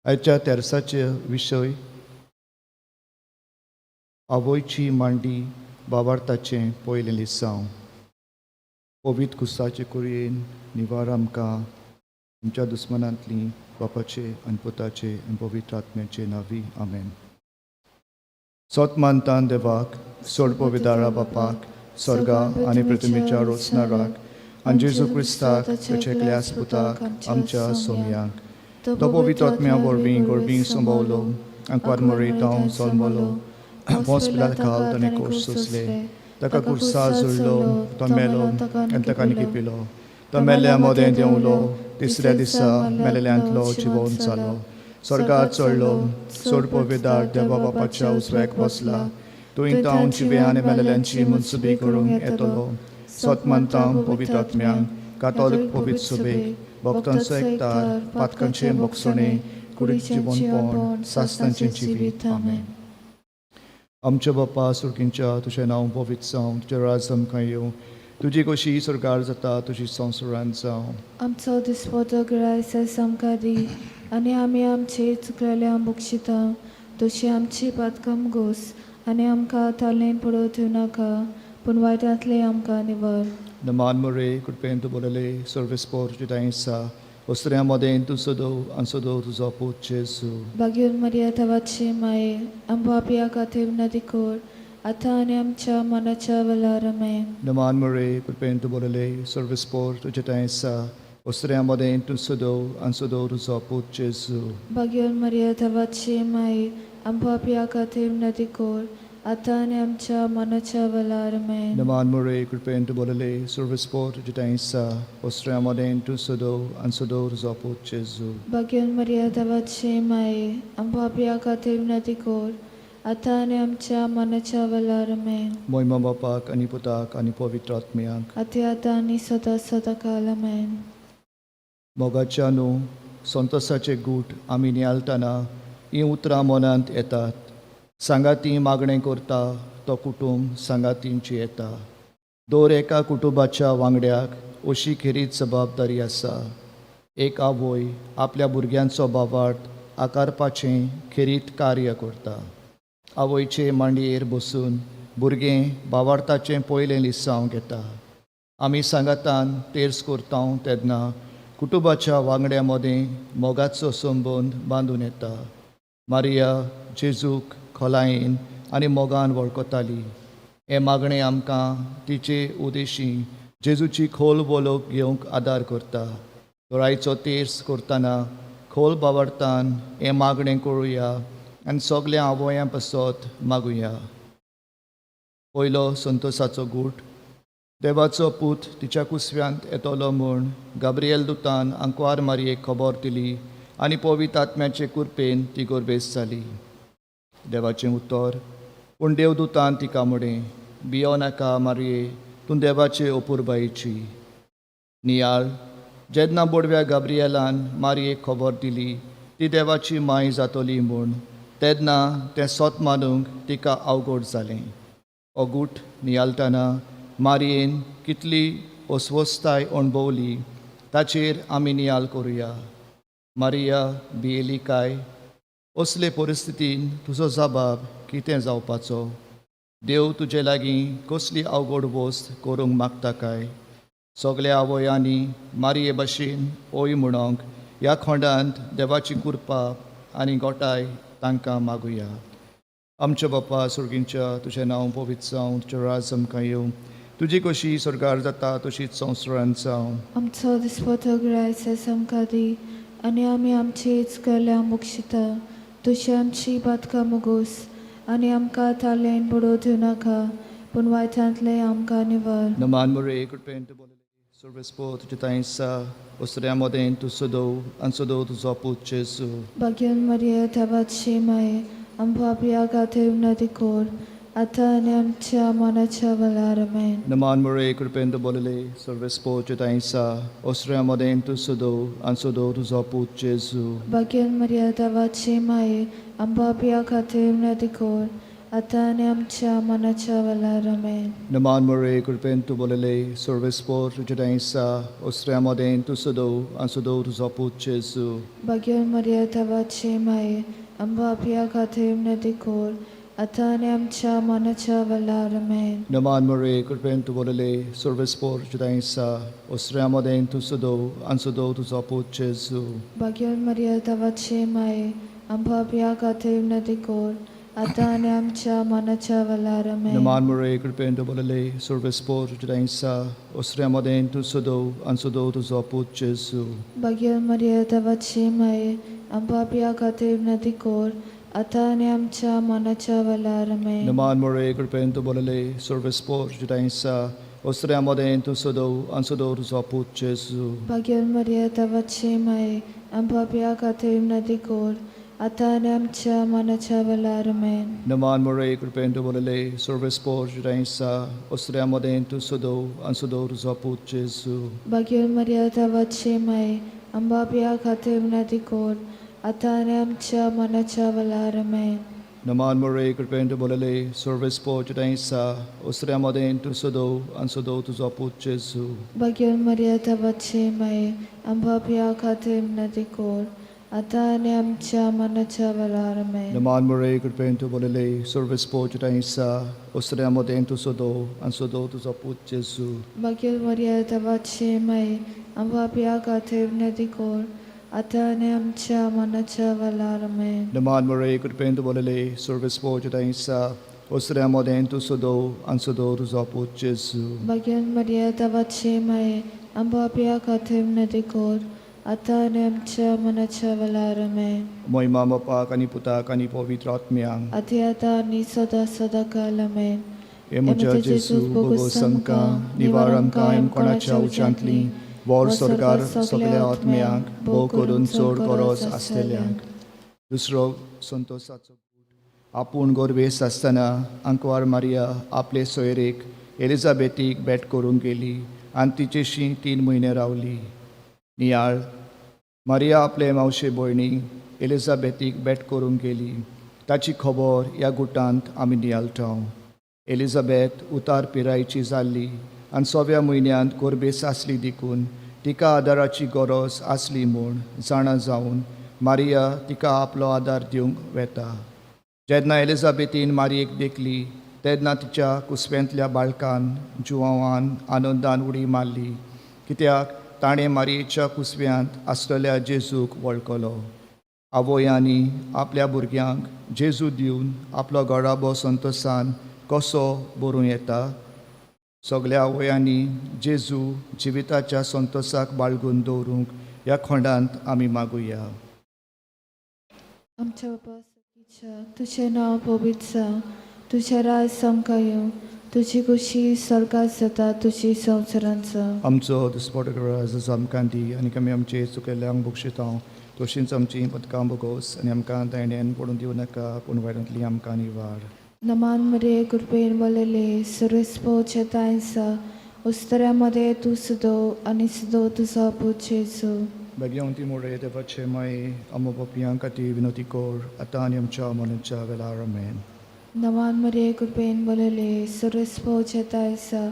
आयच्या तेर्साचे विशय आवयची मांडी बाबार्थाचें पयलें लिसांव. पवित्र कुसाचे कुरयेन निवार आमकां आमच्या दुस्मनांतली बापाचे आनी पुताचे आनी पवित्र आत्म्याचे नावी, आमेन. सोत मानतान देवाक, सोड पविदारा बापाक, स्वर्गा आनी पृथ्वीच्या रोसणाराक, आनी जेजू क्रिस्ताक ताच्या एकल्याच पुताक, आमच्या सोमयाक, तो पवित्र आत्म्या वरवीं गोरवीं संभवलो, आंकवार मरेतांव जल्मलो, पोंस पिलात खाल ताणें कोश सोंसले, ताका कुर्सा जुळलो, तो मेलो आनी ताका निकिपिलो, तो मेल्ल्या मदें देंवलो, तिसऱ्या दिसा मेलेल्यांतलो जिवोन जालो, स्वर्गार चडलो, सोड पविदार देवा बापाच्या उजव्याक बसला, तुवें तावन जिवे आनी मेलेल्यांची मनसुबी करूंक येतलो. सत मानता पवित्र आत्म्यांक, कातोलीक पवित्र सुबेक, भक्तांचो एकतार, पातकांचे भोगसणे, कुडीक जिवनपण, सासणाचें जिवीत, आमेन. आमच्या बापा सुर्कींच्या, तुजें नांव पवित्र जावं, तुजें राज आमकां येवं, तुजी कशी सरकार जाता तुजी संवसारांत जावं. आमचो दिसपटो ग्रास आयज आमकां दी आनी आमी आमचे चुकलेल्या बक्षिता तशी आमची पातकां घोस आनी आमकां तालेन पडोवं दिवनाका, पूण वायटांतले आमकां निवार. नमान मरे, कृपेन तूं बोलले, सर्वेस्पोर तुजी आसा, वस्त्र्या मदें तूं सदो आनी सदो तुजो पूत जेजू. बागेवन मरिया तवाची माये, आमकां पापया खातीर नदी कोर, आतां आनी आमच्या मनाच्या वेळार, आमेन. नमान मरे, कृपेन तूं बोलले, सर्वेस्पोर तुजें आसा, वस्त्र्या मदें तूं सदो आनी सदो तुजो पूत जेजू. बागेवन मरिया तवाची माये, आमकां पापया खातीर नदी कोर, आतां आनी आमच्या मनाच्या वेळार, आमेन. नमान मरे, कृपेन तूं बोलले, सर्वेस्पोर तुजें आसा, वस्त्र्या मदें तूं सदो आनी सदो तुजो पूत जेजू. बागेवन मरिया तवाची माये, आमकां पापया खातीर नदी कोर, आतां आनी आमच्या मनाच्या वेळार, आमेन. मोयमा बापाक आनी पुताक आनी पवित्र आत्म्याक. आतां आतां आनी सदां सदां काल, आमेन. मोगाच्या न्हू संतोसाचे गूट आमी नियाळटना हीं उतरां मनांत येतात. सांगाती मागणें करता तो कुटूंब सांगातींची येता. दर एका कुटुंबाच्या वांगड्याक अशी खेरीत जबाबदारी आसा. एक आवय आपल्या भुरग्यांचो भावार्थ आकारपाचें खेरीत कार्य करता. आवयचे मांडयेर बसून भुरगें भावार्थाचें पयलें लिसांव घेता. आमी सांगातान तेर्स करता तेन्ना कुटुंबाच्या वांगड्या मदें मोगाचो संबंद बांदून येता. मारिया जेजूक खोलायेन आनी मोगान वळखताली. हें मागणें आमकां तिचे उदेशी जेजूची खोल वळख घेवंक आदार करता. तर आयचो तेर्स करतना खोल भावार्थान हें मागणें करुया आनी सगल्या आवयां पासत मागुया. पयलो संतोसाचो गूट. देवाचो पूत तिच्या कुसव्यांत येतलो म्हूण गाब्रिएल दुतान आंकवार मारयेक खबर दिली आनी पवित्र आत्म्याचे कुरपेन ती गोरबेस जाली. देवाचें उतर. पूण देवदूतान तिका म्हणें, भियो नाका मारये, तूं देवाचे अपुरबायेची. नियाळ. जेन्ना बोडव्या गाब्रिएलान मारयेक खबर दिली ती देवाची माय जातली म्हूण, तेन्ना तें सोत मानूंक तिका अवघड जालें. हो गूट नियाळटना मारयेन कितली अस्वस्थताय अणभवली ताचेर आमी नियाळ करुया. मारिया भियेली काय? असले परिस्थितीन तुजो जबाब कितें जावपाचो? देव तुजे लागीं कसली अवघड वस्त करूंक मागता काय? सगल्या आवयांनी मारये भशेन ओय म्हणोंक ह्या खोंडांत देवाची कृपा आनी गोटाय तांकां मागुया. आमच्या बापा सुर्गींच्या, तुजें नांव पवित्र जावं, तुजें राज आमकां येवं, तुजी कशी स्वर्गार जाता तशीच संवसारांत जावं. आमचो दिसपटो ग्रास आयज आमकां दी आनी आमी आमचे चुकलेल्या बक्षिता तशी आमची पातकां मुगोस आनी आमकां तालेन पडोवं दिवनाका, पूण वायटांतले आमकां निवार. नमान मरे, कृपेन तूं बोलले, सर्वेस्पोर तुजें तांय आसा, वस्त्र्या मदें तूं सदो आनी सदो तुजो पूत जेजू. बागेवन मरिया देवाची माये, आम पापया खातीर नदी कोर, आतां आनी आमच्या मनाच्या वेळार, आमेन. नमान मरे, कृपेन तूं बोलले, सर्वेस्पोर तुजें तांय आसा, वस्त्र्या मदें तूं सदो आनी सदो तुजो पूत जेजू. बागेवन मरिया देवाची माये, आम पापया खातीर नदी कोर, आतां आनी आमच्या मनाच्या वेळार. आमेन. नमान मरे, कृपेन तूं बोलले, सर्वेस्पोर तुजे ठांय ओसऱ्या मदें तूं सदो आनी सदो तुजो पूत जेजू. भाग्यवान मरिया, देवाची माई, आमकां पापयां खातीर विनंती कर, आतां आनी आमच्या मनाच्या वेळार. आमेन. नमान मरे, कृपेन तूं बोलले, सर्वेस्पोर तुजे ठांय ओसऱ्या मदें तूं सदो आनी सदो तुजो पूत जेजू. भाग्यवान मरिया, देवाची माई, आमकां पापयां खातीर विनंती कर, आतां आनी आमच्या मनाच्या वेळार. आमेन. नमान मरे, कृपेन तूं बोलले, सर्वेस्पोर तुजे ठांय ओसऱ्या मदें तूं सदो आनी सदो तुजो पूत जेजू. भाग्यवान मरिया, देवाची माई, आमकां पापयां खातीर विनंती कर, आतां आनी आमच्या मनाच्या वेळार. आमेन. नमान मरे, कृपेन तूं बोलले, सर्वेस्पोर तुजे ठांय ओसऱ्या मदें तूं सदो आनी सदो तुजो पूत जेजू. भाग्यवान मरिया, देवाची माई, आमकां पापयां खातीर विनंती कर, आतां आनी आमच्या मनाच्या वेळार. आमेन. नमान मरे, कृपेन तूं बोलले, सर्वेस्पोर तुजे ठांय ओसऱ्या मदें तूं सदो आनी सदो तुजो पूत जेजू. भाग्यवान मरिया, देवाची माई, आमकां पापयां खातीर विनंती कर, आतां आनी आमच्या मनाच्या वेळार. आमेन. नमान मरे, कृपेन तूं बोलले, सर्वेस्पोर तुजे ठांय ओसऱ्या मदें तूं सदो आनी सदो तुजो पूत जेजू. भाग्यवान मरिया, देवाची माई, आमकां पापयां खातीर विनंती कर, आतां आनी आमच्या मनाच्या वेळार. आमेन. नमान मरे, कृपेन तूं बोलले, सर्वेस्पोर तुजे ठांय ओसऱ्या मदें तूं सदो आनी सदो तुजो पूत जेजू. भाग्यवान मरिया, देवाची माई, आमकां पापयां खातीर विनंती कर, आतां आनी आमच्या मनाच्या वेळार. आमेन. नमान मरे, कृपेन तूं बोलले, सर्वेस्पोर तुजे ठांय ओसऱ्या मदें तूं सदो आनी सदो तुजो पूत जेजू. भाग्यवान मरिया, देवाची माई, आमकां पापयां खातीर विनंती कर, आतां आनी आमच्या मनाच्या वेळार. आमेन. मोहिमा बापाक आनी पुताक आनी पवित्र आत्म्यांक. आती आतां आनी सदां सदां काल. आमेन. हे म्हज्या जेजू, भोगोस आमकां, निवार आमकां कोणाच्या उच्यांतली, वोर सरकार सगल्या आत्म्यांक, भोव करून चड गरज आसतल्यांक. दुसरो संतोसाचो गूट. आपूण गोरवेस आसतना आंकवार मारिया आपले सोयरेक एलिझाबेथीक भेट करूंक गेली आनी तिचेशी 3 म्हयने रावली. नियाळ. मारिया आपले मावशे भयणी एलिझाबेथीक भेट करूंक गेली ताची खबर ह्या गुटांत आमी नियाळटा. एलिझाबेथ उतार पिरायेची जाल्ली आनी 6व्या म्हयन्यांत गोरबेस आसली देखून तिका आदाराची गरज आसली म्हूण जाणा जावन मारिया तिका आपलो आदार दिवंक वेता. जेन्ना एलिझाबेथीन मारियेक देखली तेन्ना तिच्या कुसव्यांतल्या बाळकान जुवांवान आनंदान उडी मारली, कित्याक ताणें मारियेच्या कुसव्यांत आसलेल्या जेजूक वळखलो. आवयांनी आपल्या भुरग्यांक जेजू दिवन आपलो घराबो संतोसान कसो बरूं येता. सगल्या आवयांनी जेजू जिविताच्या संतोसाक बाळगून दवरूंक ह्या खोंडांत आमी मागुया. आमच्या बापा सकीच्या, तुजें नांव पवित्र जावं, तुजें राज आमकां येवं, तुजी खुशी स्वर्गात जाता तुजी संवसारांत जावं. आमचो दुस्पोट आमकां दी आनी आमी आमचे चुकेल्यांक बक्षिता तशींच आमची पदकां बोगोस आनी आमकां दायण्यान पडून दिवं नाका, पूण वायटांतली आमकां निवार. नमान मरिये, कृपेन भरलेले, सर्वेस्पोर तांसा उस्तऱ्यामध्ये तूं सुदो आनी सुदो तुजो पूत जेजू. भाग्यवंती मोरे, देवाचे माये, आमो पापयां खातीर विनोती कर, आतां आनी आमच्या मरणाच्या वेळार. आमेन. नमान मरिये, कृपेन भरलेले, सर्वेस्पोर तांसा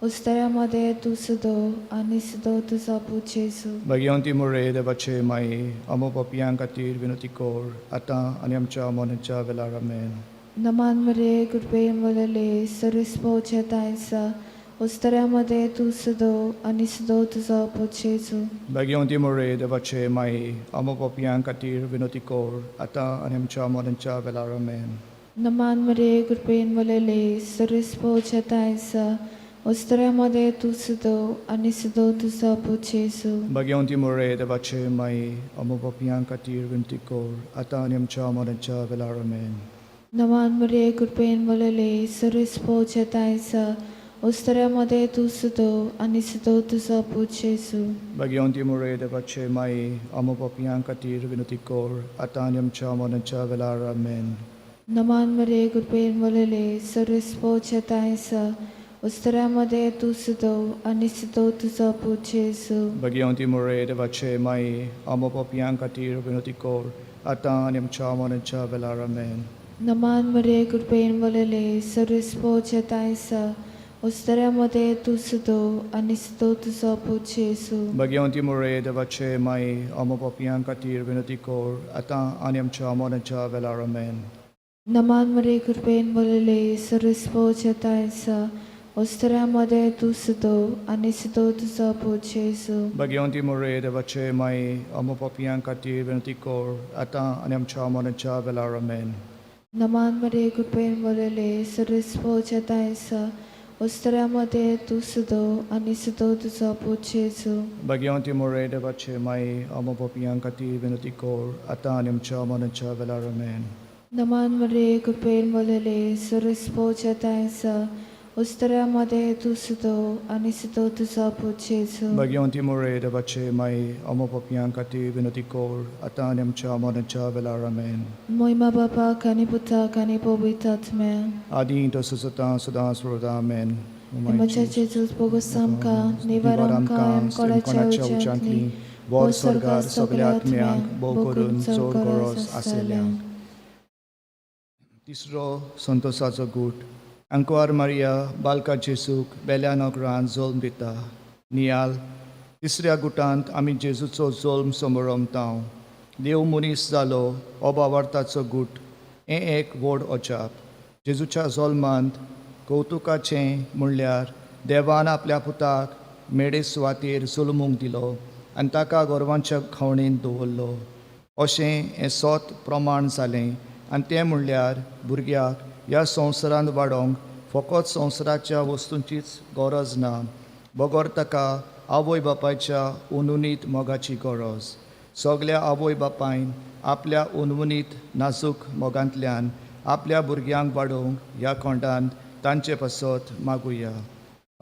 उस्तऱ्यामध्ये तूं सुदो आनी सुदो तुजो पूत जेजू. भाग्यवंती मोरे, देवाचे माये, आमो पापयां खातीर विनोती कर, आतां आनी आमच्या मरणाच्या वेळार. आमेन. नमान मरिये, कृपेन भरलेले, सर्वेस्पोर तांसा उस्तऱ्यामध्ये तूं सुदो आनी सुदो तुजो पूत जेजू. भाग्यवंती मोरे, देवाचे माये, आमो पापयां खातीर विनोती कर, आतां आनी आमच्या मरणाच्या वेळार. आमेन. नमान मरिये, कृपेन भरलेले, सर्वेस्पोर तांसा उस्तऱ्यामध्ये तूं सुदो आनी सुदो तुजो पूत जेजू. भाग्यवंती मोरे, देवाचे माये, आमो पापयां खातीर विनती कर, आतां आनी आमच्या मरणाच्या वेळार. आमेन. नमान मरिये, कृपेन भरलेले, सर्वेस्पोर तांसा उस्तऱ्यामध्ये तूं सुदो आनी सुदो तुजो पूत जेजू. भाग्यवंती मोरे, देवाचे माये, आमो पापयां खातीर विनती कर, आतां आनी आमच्या मरणाच्या वेळार. आमेन. नमान मरिये, कृपेन भरलेले, सर्वेस्पोर तांसा उस्तऱ्यामध्ये तूं सुदो आनी सुदो तुजो पूत जेजू. भाग्यवंती मोरे, देवाचे माये, आमो पापयां खातीर विनती कर, आतां आनी आमच्या मरणाच्या वेळार. आमेन. नमान मरिये कृपेन भरलेले सर्वेस्पोर जेतायसा उस्तऱ्या मदें तूं सुदो आनी सुदो तुजो पूत जेजू. भाग्यवंती मोरे देवाचे माई, आमो पापयां खातीर विनंती कर आतां आनी आमच्या मरणाच्या वेळार. आमेन. नमान मरिये कृपेन भरलेले सर्वेस्पोर जेतायसा उस्तऱ्या मदें तूं सुदो आनी सुदो तुजो पूत जेजू. भाग्यवंती मोरे देवाचे माई, आमो पापयां खातीर विनंती कर आतां आनी आमच्या मरणाच्या वेळार. आमेन. नमान मरिये कृपेन भरलेले सर्वेस्पोर जेतायसा उस्तऱ्या मदें तूं सुदो आनी सुदो तुजो पूत जेजू. भाग्यवंती मोरे देवाचे माई, आमो पापयां खातीर विनंती कर आतां आनी आमच्या मरणाच्या वेळार. आमेन. नमान मरिये कृपेन भरलेले सर्वेस्पोर जेतायसा उस्तऱ्या मदें तूं सुदो आनी सुदो तुजो पूत जेजू. भाग्यवंती मोरे देवाचे माई, आमो पापयां खातीर विनंती कर आतां आनी आमच्या मरणाच्या वेळार. आमेन. मोहिमा बापाक आनी पुताक आनी पवित्र आत्म्याक. आदी तसोच आतां सदां सर्वदा. आमेन. म्हज्या जेजूस बोगोस आमकां निवार आमकां कोणाच्या उज्यांतली वर स्वर्गार सगल्या आत्म्यांक, भोव करून चड गरज आसलेल्यांक. तिसरो संतोसाचो गूट. आंकवार मारिया बालका जेजूक बेल्या नगरान जल्म दिता. नियाल. तिसऱ्या गुटांत आमी जेजूचो जल्म समरमतांव. देव मनीस जालो हो भावार्थाचो गूट. हें एक व्हड अजाप. जेजूच्या जल्मांत कवतुकाचें म्हणल्यार देवान आपल्या पुताक मेडे सुवातेर जल्मूंक दिलो आनी ताका गोरवांच्या खावणेंत दवरलो. अशें हें सत प्रमाण जालें आनी तें म्हणल्यार भुरग्याक ह्या संवसारांत वाडोवंक फकत संवसाराच्या वस्तूंचीच गरज ना, बगर ताका आवय बापायच्या अनुनीत मोगाची गरज. सगल्या आवय बापायन आपल्या अनवनीत नाजूक मोगांतल्यान आपल्या भुरग्यांक वाडोवंक ह्या कोंडांत तांचे पासत मागुया.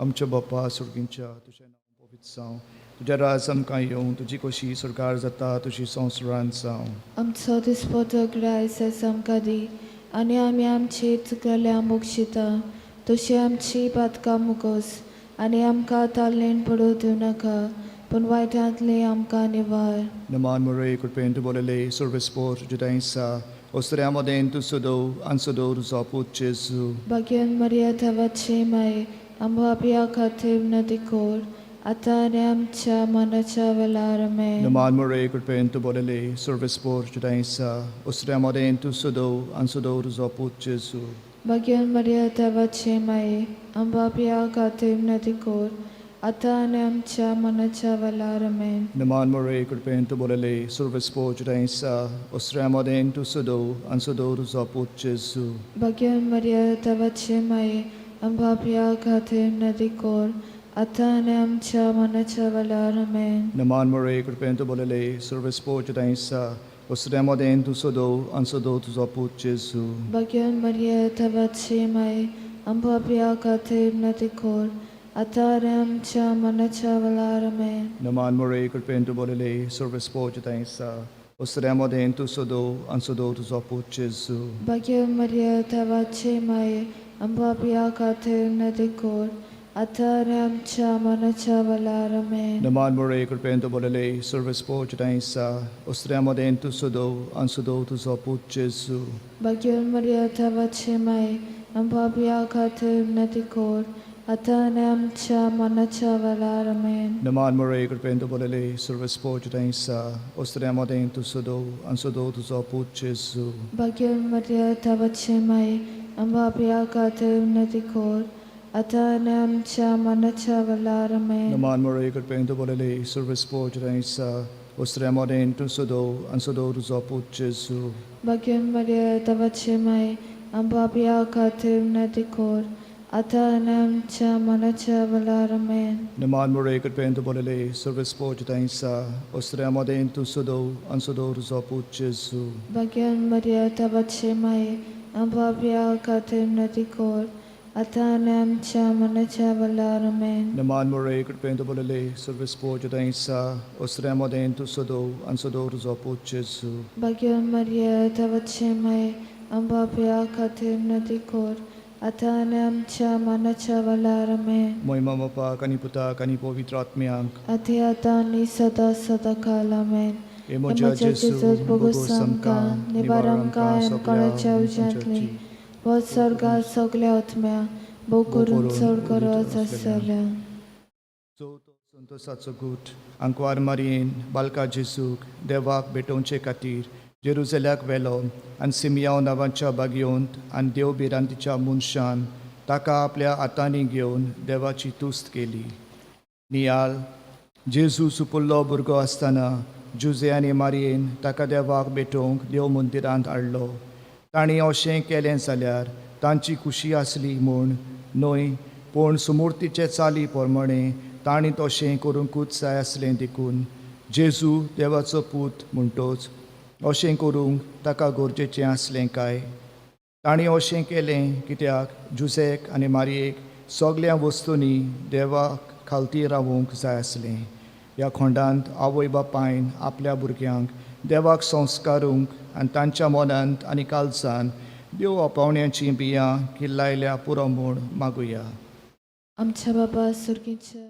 आमच्या बापा सुर्गींच्या, तुजें नांव पवित्र जावं, तुजें राज आमकां येवं, तुजी कशी सरकार जाता तुजी संवसारांत जावं. आमचो दिसपटो आयज आमकां दी आनी आमी आमची चुकल्या मोगशिता तशी आमची पातकां मुगोस आनी आमकां ताल्लेन पडूं दिवं नाका पूण वायटांतली आमकां निवार. नमान मरे कृपेन तूं बोलले, सर्वेस्पोर जुदांसा, ओसऱ्या मदें तूं सदो आनी सदो तुजो पूत जेजू. भाग्यान मरिया देवाची माई, आमकां पापयां खातीर विनंती कर आतां आनी आमच्या मरणाच्या वेळार. आमेन. नमान मरे कृपेन तूं बोलले, सर्वेस्पोर जुदांसा, ओसऱ्या मदें तूं सदो आनी सदो तुजो पूत जेजू. भाग्यान मरिया देवाची माई, आमकां पापयां खातीर विनंती कर आतां आनी आमच्या मरणाच्या वेळार. आमेन. नमान मरे कृपेन तूं बोलले, सर्वेस्पोर जुदांसा, ओसऱ्या मदें तूं सदो आनी सदो तुजो पूत जेजू. भाग्यान मरिया देवाची माई, आमकां पापयां खातीर विनंती कर आतां आनी आमच्या मरणाच्या वेळार. आमेन. नमान मरे कृपेन तूं बोलले, सर्वेस्पोर जुदांसा, ओसऱ्या मदें तूं सदो आनी सदो तुजो पूत जेजू. भाग्यान मरिया देवाची माई, आमकां पापयां खातीर विनंती कर आतां आनी आमच्या मरणाच्या वेळार. आमेन. नमान मरे कृपेन तूं बोलले, सर्वेस्पोर जुदांसा, ओसऱ्या मदें तूं सदो आनी सदो तुजो पूत जेजू. भाग्यान मरिया देवाची माई, आमकां पापयां खातीर विनंती कर आतां आनी आमच्या मरणाच्या वेळार. आमेन. नमान मरे कृपेन तूं बोलले, सर्वेस्पोर जुदांसा, ओसऱ्या मदें तूं सदो आनी सदो तुजो पूत जेजू. भाग्यान मरिया देवाची माई, आमकां पापयां खातीर विनंती कर आतां आनी आमच्या मरणाच्या वेळार. आमेन. नमान मरे कृपेन तूं बोलले, सर्वेस्पोर जुदांसा, ओसऱ्या मदें तूं सदो आनी सदो तुजो पूत जेजू. भाग्यान मरिया देवाची माई, आमकां पापयां खातीर विनंती कर आतां आनी आमच्या मरणाच्या वेळार. आमेन. नमान मरे कृपेन तूं बोलले, सर्वेस्पोर जुदांसा, ओसऱ्या मदें तूं सदो आनी सदो तुजो पूत जेजू. भाग्यान मरिया देवाची माई, आमकां पापयां खातीर विनंती कर आतां आनी आमच्या मरणाच्या वेळार. आमेन. नमान मरे कृपेन तूं बोलले, सर्वेस्पोर जुदांसा, ओसऱ्या मदें तूं सदो आनी सदो तुजो पूत जेजू. भाग्यान मरिया देवाची माई, आमकां पापयां खातीर विनंती कर आतां आनी आमच्या मरणाच्या वेळार. आमेन. नमान मरे कृपेन तूं बोलले, सर्वेस्पोर जुदांसा, ओसऱ्या मदें तूं सदो आनी सदो तुजो पूत जेजू. भाग्यान मरिया देवाची माई, आमकां पापयां खातीर विनंती कर आतां आनी आमच्या मरणाच्या वेळार. आमेन. मोहिमा बापाक आनी पुताक आनी पवित्र आत्म्यांक. आती आतां आनी सदां सदां काल. आमेन. हे म्हज्या जेजू, बोगोस आमकां, निवार आमकां सगळ्या उज्यांतली, वच स्वर्गात सगळ्या आत्म्या, भोव करून चड गरज आसतल्या. चवथो संतोसाचो गूट. आंकवार मारयेन बालका जेजूक देवाक भेटोवचे खातीर जेरुजल्याक व्हेलो आनी सिमयाव नांवाच्या बागयोंत आनी देव भिरांतीच्या मनशान ताका आपल्या हातांनी घेवन देवाची तुस्त केली. नियाळ. जेजू सुपुल्लो भुरगो आसतना जुजे आनी मारयेन ताका देवाक भेटोवंक देव मंदिरांत हाडलो. तांणी अशें केलें जाल्यार तांची खुशी आसली म्हूण न्हय, पूण सुमूर्तीचे चाली प्रमाणें तांणी तशें करूंकूच जाय आसलें. देखून जेजू देवाचो पूत म्हणटोच अशें करूंक ताका गरजेचें आसलें काय? तांणी अशें केलें कित्याक जुजेक आनी मारयेक सगळ्या वस्तूंनी देवाक खालती रावूंक जाय आसलें. ह्या खंडांत आवय बापायन आपल्या भुरग्यांक देवाक संस्कारूंक आनी तांच्या मनांत आनी काळजान देव आपोवण्याचीं बियां किल्लायल्या पुरो म्हूण मागुया. आमच्या बाबा सुर्गीच्या,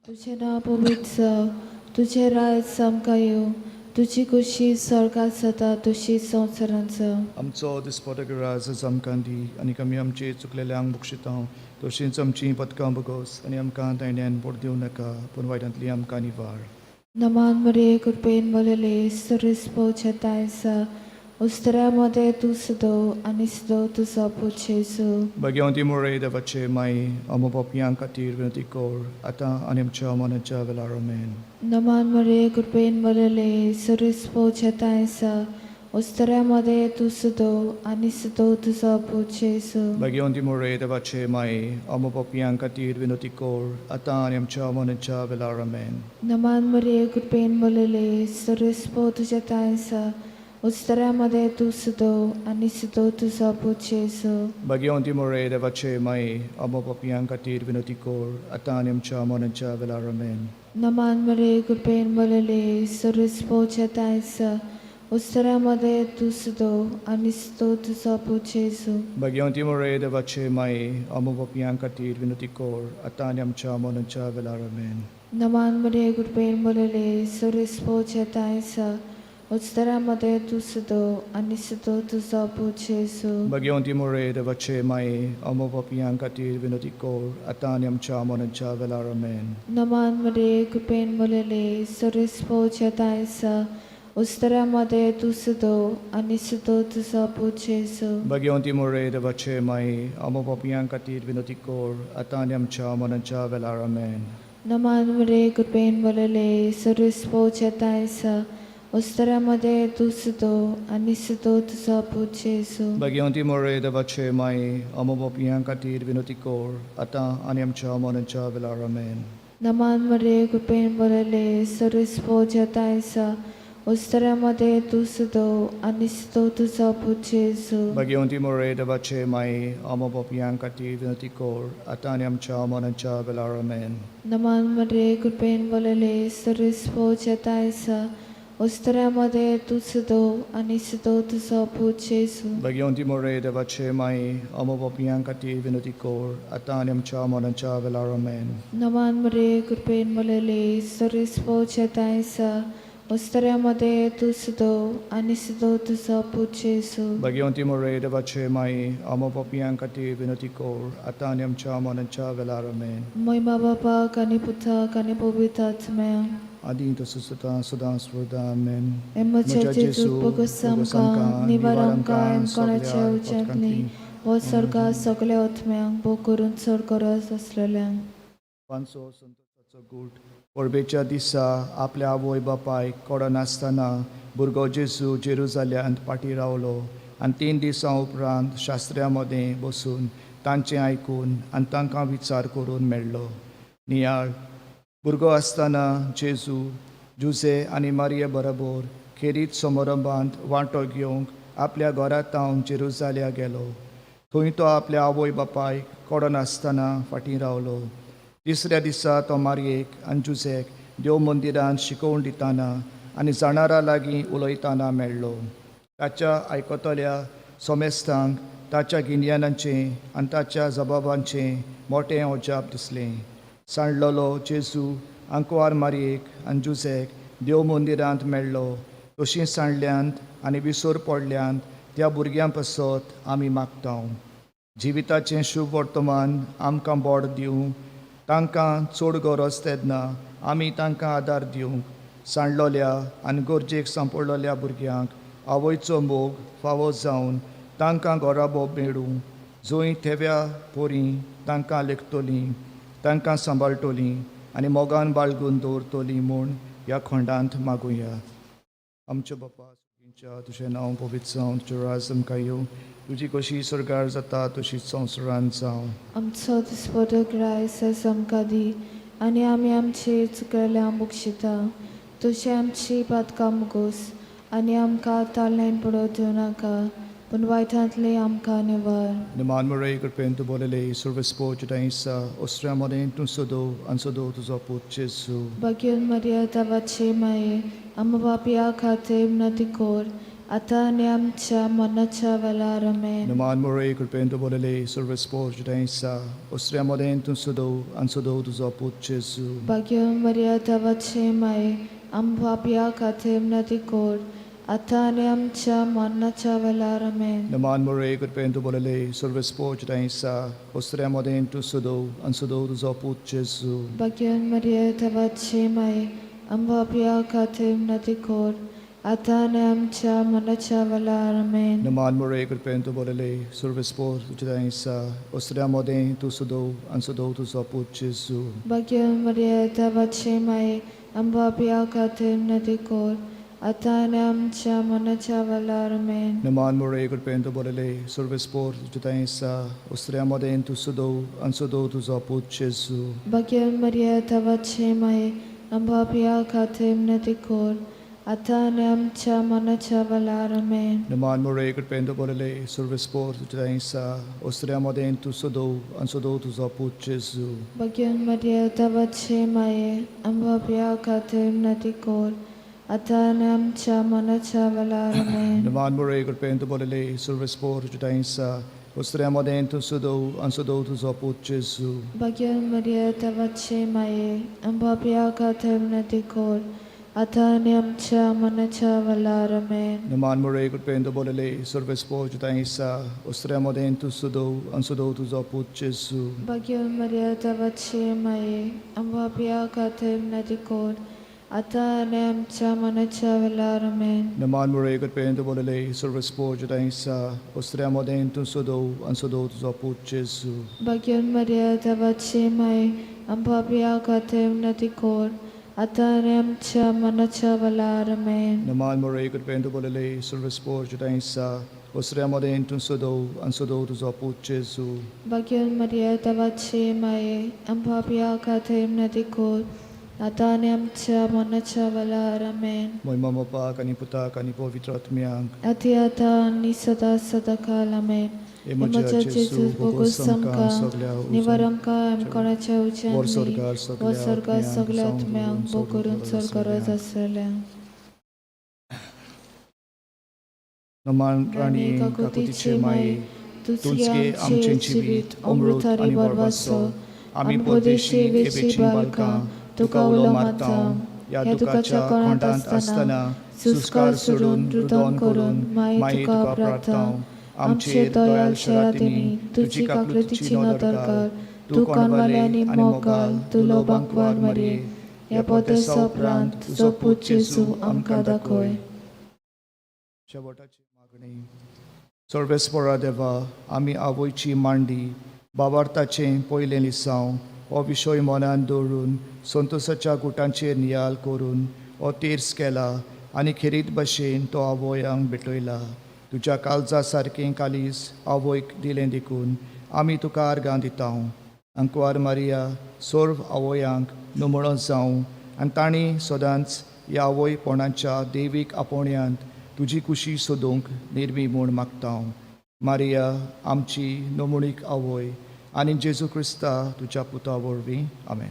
तुजें नांव पवित्र जावं, तुजें राज आमकां येवं, तुजी खुशी स्वर्गात जाता तशी संवसारांत जावं. आमचो दिसपटो राज आमकां दी आनी आमी आमचे चुकलेल्यांक बक्षिता तशींच आमचीं पदकां बगोस आनी आमकां तांण्यान पोट दिवं नाका, पूण वायटांतली आमकां निवार. नमान मरिये, कृपेन भरलेले, सुरेस पोवच्या आसा, उस्तऱ्या मदें तूं सदो आनी सदो तुजो पूत जेजू. भगवंती मोरे देवाचे माई, आमो पापयां खातीर विनंती कर आतां आनी आमच्या मनाच्या वेळार. आमेन. नमान मरिये, कृपेन भरलेले, सुरेस पोवच्या आसा, उस्तऱ्या मदें तूं सदो आनी सदो तुजो पूत जेजू. भगवंती मोरे देवाचे माई, आमो पापयां खातीर विनंती कर आतां आनी आमच्या मनाच्या वेळार. आमेन. नमान मरिये, कृपेन भरलेले, सुरेस पो तुज्या आसा, उस्तऱ्या मदें तूं सदो आनी सदो तुजो पूत जेजू. भगवंती मोरे देवाचे माई, आमो पापयां खातीर विनंती कर आतां आनी आमच्या मनाच्या वेळार. आमेन. नमान मरिये, कृपेन भरलेले, सुरेस पोवच्या आसा, उस्तऱ्या मदें तूं सदो आनी सदो तुजो पूत जेजू. भगवंती मोरे देवाचे माई, आमो पापयां खातीर विनंती कर आतां आनी आमच्या मनाच्या वेळार. आमेन. नमान मरिये, कृपेन भरलेले, सुरेस पोवच्या आसा, उस्तऱ्या मदें तूं सदो आनी सदो तुजो पूत जेजू. भगवंती मोरे देवाचे माई, आमो पापयां खातीर विनंती कर आतां आनी आमच्या मनाच्या वेळार. आमेन. नमान मरिये, कृपेन भरलेले, सुरेस पोवच्या आसा, उस्तऱ्या मदें तूं सदो आनी सदो तुजो पूत जेजू. भगवंती मोरे देवाचे माई, आमो पापयां खातीर विनंती कर आतां आनी आमच्या मनाच्या वेळार. आमेन. नमान मरिये, कृपेन भरलेले, सुरेस पोवच्या आसा, उस्तऱ्या मदें तूं सदो आनी सदो तुजो पूत जेजू. भगवंती मोरे देवाचे माई, आमो पापयां खातीर विनंती कर आतां आनी आमच्या मनाच्या वेळार. आमेन. नमान मरिये, कृपेन भरलेले, सुरेस पोवच्या आसा, उस्तऱ्या मदें तूं सदो आनी सदो तुजो पूत जेजू. भगवंती मोरे देवाचे माई, आमो पापयां खातीर विनंती कर आतां आनी आमच्या मनाच्या वेळार. आमेन. नमान मरिये, कृपेन भरलेले, सुरेस पोवच्या आसा, उस्तऱ्या मदें तूं सदो आनी सदो तुजो पूत जेजू. भगवंती मोरे देवाचे माई, आमो पापयां खातीर विनंती कर आतां आनी आमच्या मनाच्या वेळार. आमेन. नमान मरिये, कृपेन भरलेले, सुरेस पोवच्या आसा, उस्तऱ्या मदें तूं सदो आनी सदो तुजो पूत जेजू. भगवंती मोरे देवाचे माई, आमो पापयां खातीर विनंती कर आतां आनी आमच्या मनाच्या वेळार. आमेन. मोहिमा बापाक आनी पुताक आनी पवित्र आत्म्याक. आदी तसो सदां सदां स्वर्दा. आमेन. हे म्हज्या जेजू, बोगस आमकां, निवार आमकां एमकोणाच्या उज्यांतली, वो स्वर्गा सगळ्या आत्म्यांक, भोव करून चड गरज आसलेल्यांक. पांचो संतोषाचो गूट. परबेच्या दिसा आपल्या आवय बापायक कळनासतना भुरगो जेजू जेरुजाल्यांत फाटीं रावलो आनी 3 दिसां उपरांत शास्त्र्या मदें बसून तांचें आयकून आनी तांकां विचार करून मेळ्ळो. नियाळ. भुरगो आसतना जेजू जुजे आनी मारिये बरोबर खेरीत समारंभांत वांटो घेवंक आपल्या घरा थावन जेरुजाल्या गेलो. थंय तो आपल्या आवय बापायक कळनासतना फाटीं रावलो. तिसऱ्या दिसा तो मारयेक आनी जुजेक देव मंदिरांत शिकोवन दितना आनी जाणारां लागीं उलयतना मेळ्ळो. ताच्या आयकतल्या सोमेस्तांक ताच्या गिन्यानाचें आनी ताच्या जबाबांचें मोटें अजाप दिसलें. सांडलेलो जेजू आंकवार मारयेक आनी जुजेक देव मंदिरांत मेळ्ळो. तशीं सांडल्यांत आनी विसर पडल्यांत त्या भुरग्यां पासत आमी मागता. जिविताचें शुभ वर्तमान आमकां बोड दिवं, तांकां चड गरज तेन्ना आमी तांकां आदार दिवंक. सांडलोल्या आनी गरजेक सांपडलोल्या भुरग्यांक आवयचो मोग फावो जावन तांकां घराबो मेळूं, जंय थेव्या पोरी तांकां लेखतलीं, तांकां सांबाळटलीं आनी मोगान बाळगून दवरतलीं म्हूण ह्या खंडांत मागुया. आमच्या बापा सुखींच्या, तुजें नांव पवित्र जावं, तुजें राज आमकां येवं, तुजी कशी सरकार जाता तशीच संवसारांत जावं. आमचो दिसपटो ग्रायस आमकां दी आनी आमी आमचे चुकयल्या मुक्षिता तशें आमची पातकां मुगोस आनी आमकां ताळ्यान पडो दिवं नाका पूण वायटांतले आमकां निवार. निमान मरे कृपेन तूं बोलले सर्वस्पो जुदायसा ओस्ट्रिया मदें तूं सदो आनी सदो तुजो पूत जेजू. भाग्योन मरिया देवाचे माये, आम पापया खातीर नदी कोर, आतां आनी आमच्या मरणाच्या वेळार. आमेन. निमान मरे कृपेन तूं बोलले सर्वस्पो जुदायसा ओस्ट्रिया मदें तूं सदो आनी सदो तुजो पूत जेजू. भाग्योन मरिया देवाचे माये, आम पापया खातीर नदी कोर, आतां आनी आमच्या मरणाच्या वेळार. आमेन. निमान मरे कृपेन तूं बोलले सर्वस्पो जुदायसा ओस्ट्रिया मदें तूं सदो आनी सदो तुजो पूत जेजू. भाग्योन मरिया देवाचे माये, आम पापया खातीर नदी कोर, आतां आनी आमच्या मरणाच्या वेळार. आमेन. निमान मरे कृपेन तूं बोलले सर्वस्पो जुदायसा ओस्ट्रिया मदें तूं सदो आनी सदो तुजो पूत जेजू. भाग्योन मरिया देवाचे माये, आम पापया खातीर नदी कोर, आतां आनी आमच्या मरणाच्या वेळार. आमेन. निमान मरे कृपेन तूं बोलले सर्वस्पो जुदायसा ओस्ट्रिया मदें तूं सदो आनी सदो तुजो पूत जेजू. भाग्योन मरिया देवाचे माये, आम पापया खातीर नदी कोर, आतां आनी आमच्या मरणाच्या वेळार. आमेन. निमान मरे कृपेन तूं बोलले सर्वस्पो जुदायसा ओस्ट्रिया मदें तूं सदो आनी सदो तुजो पूत जेजू. भाग्योन मरिया देवाचे माये, आम पापया खातीर नदी कोर, आतां आनी आमच्या मरणाच्या वेळार. आमेन. निमान मरे कृपेन तूं बोलले सर्वस्पो जुदायसा ओस्ट्रिया मदें तूं सदो आनी सदो तुजो पूत जेजू. भाग्योन मरिया देवाचे माये, आम पापया खातीर नदी कोर, आतां आनी आमच्या मरणाच्या वेळार. आमेन. निमान मरे कृपेन तूं बोलले सर्वस्पो जुदायसा ओस्ट्रिया मदें तूं सदो आनी सदो तुजो पूत जेजू. भाग्योन मरिया देवाचे माये, आम पापया खातीर नदी कोर, आतां आनी आमच्या मरणाच्या वेळार. आमेन. निमान मरे कृपेन तूं बोलले सर्वस्पो जुदायसा ओस्ट्रिया मदें तूं सदो आनी सदो तुजो पूत जेजू. भाग्योन मरिया देवाचे माये, आम पापया खातीर नदी कोर, आतां आनी आमच्या मरणाच्या वेळार. आमेन. निमान मरे कृपेन तूं बोलले सर्वस्पो जुदायसा ओस्ट्रिया मदें तूं सदो आनी सदो तुजो पूत जेजू. भाग्योन मरिया देवाचे माये, आम पापया खातीर नदी कोर, आतां आनी आमच्या मरणाच्या वेळार. आमेन. मोय बापाक आनी पुताक आनी पवित्र आत्म्यांक. आती आतां आनी सदां सदांकाल. आमेन. हे म्हज्या जेजू, भोगोस आमकां सगल्या निवार आमकां आमकोणाच्या वर उज्यान स्वर्गार व सगल्या स्वर्गार सगल्या आत्म्यांक आत्म्यांक जावं भोग करून चड गरज आसलें. नमान राणी काकुतीचे माये, तूंच गे आमचें जिवीत, अमृत आनी बरवासो. आमी परदेशी एबेचीं बालकां तुका उलो मारता. ह्या दुखाच्या कोंडांत आसतना सुस्कार सोडून रुदन करून माये तुका प्रार्थना. आमचेर दयाल शरातींनी तुजी काकलुतीची नदर घाल. तूं कोणवाले आनी मोगाल तुलो बांकवार मारये, ह्या परदेसा उपरांत तुजो पूत जेजू आमकां दाखय. शेवटाची मागणी. सर्वेस्परा देवा, आमी आवयची मांडी बावार्थाचें पयलें लिसांव हो विशय मनान दवरून संतोसाच्या गुटांचेर नियाल करून हो तीर्स केला आनी खेरीत भशेन तो आवयांक भेटयला. तुज्या काळजा सारकें कालीस आवयक दिलें देखून आमी तुका आर्गां दिता. अंकवार मारिया सर्व आवयांक नमळो जावं आनी तांणी सदांच ह्या आवयपणाच्या देवीक आपोवण्यांत तुजी कुशी सोदूंक निर्मी म्हूण मागता. मारिया आमची नमणीक आवय आनी जेजू क्रिस्ता तुज्या पुता वरवीं. आमेन.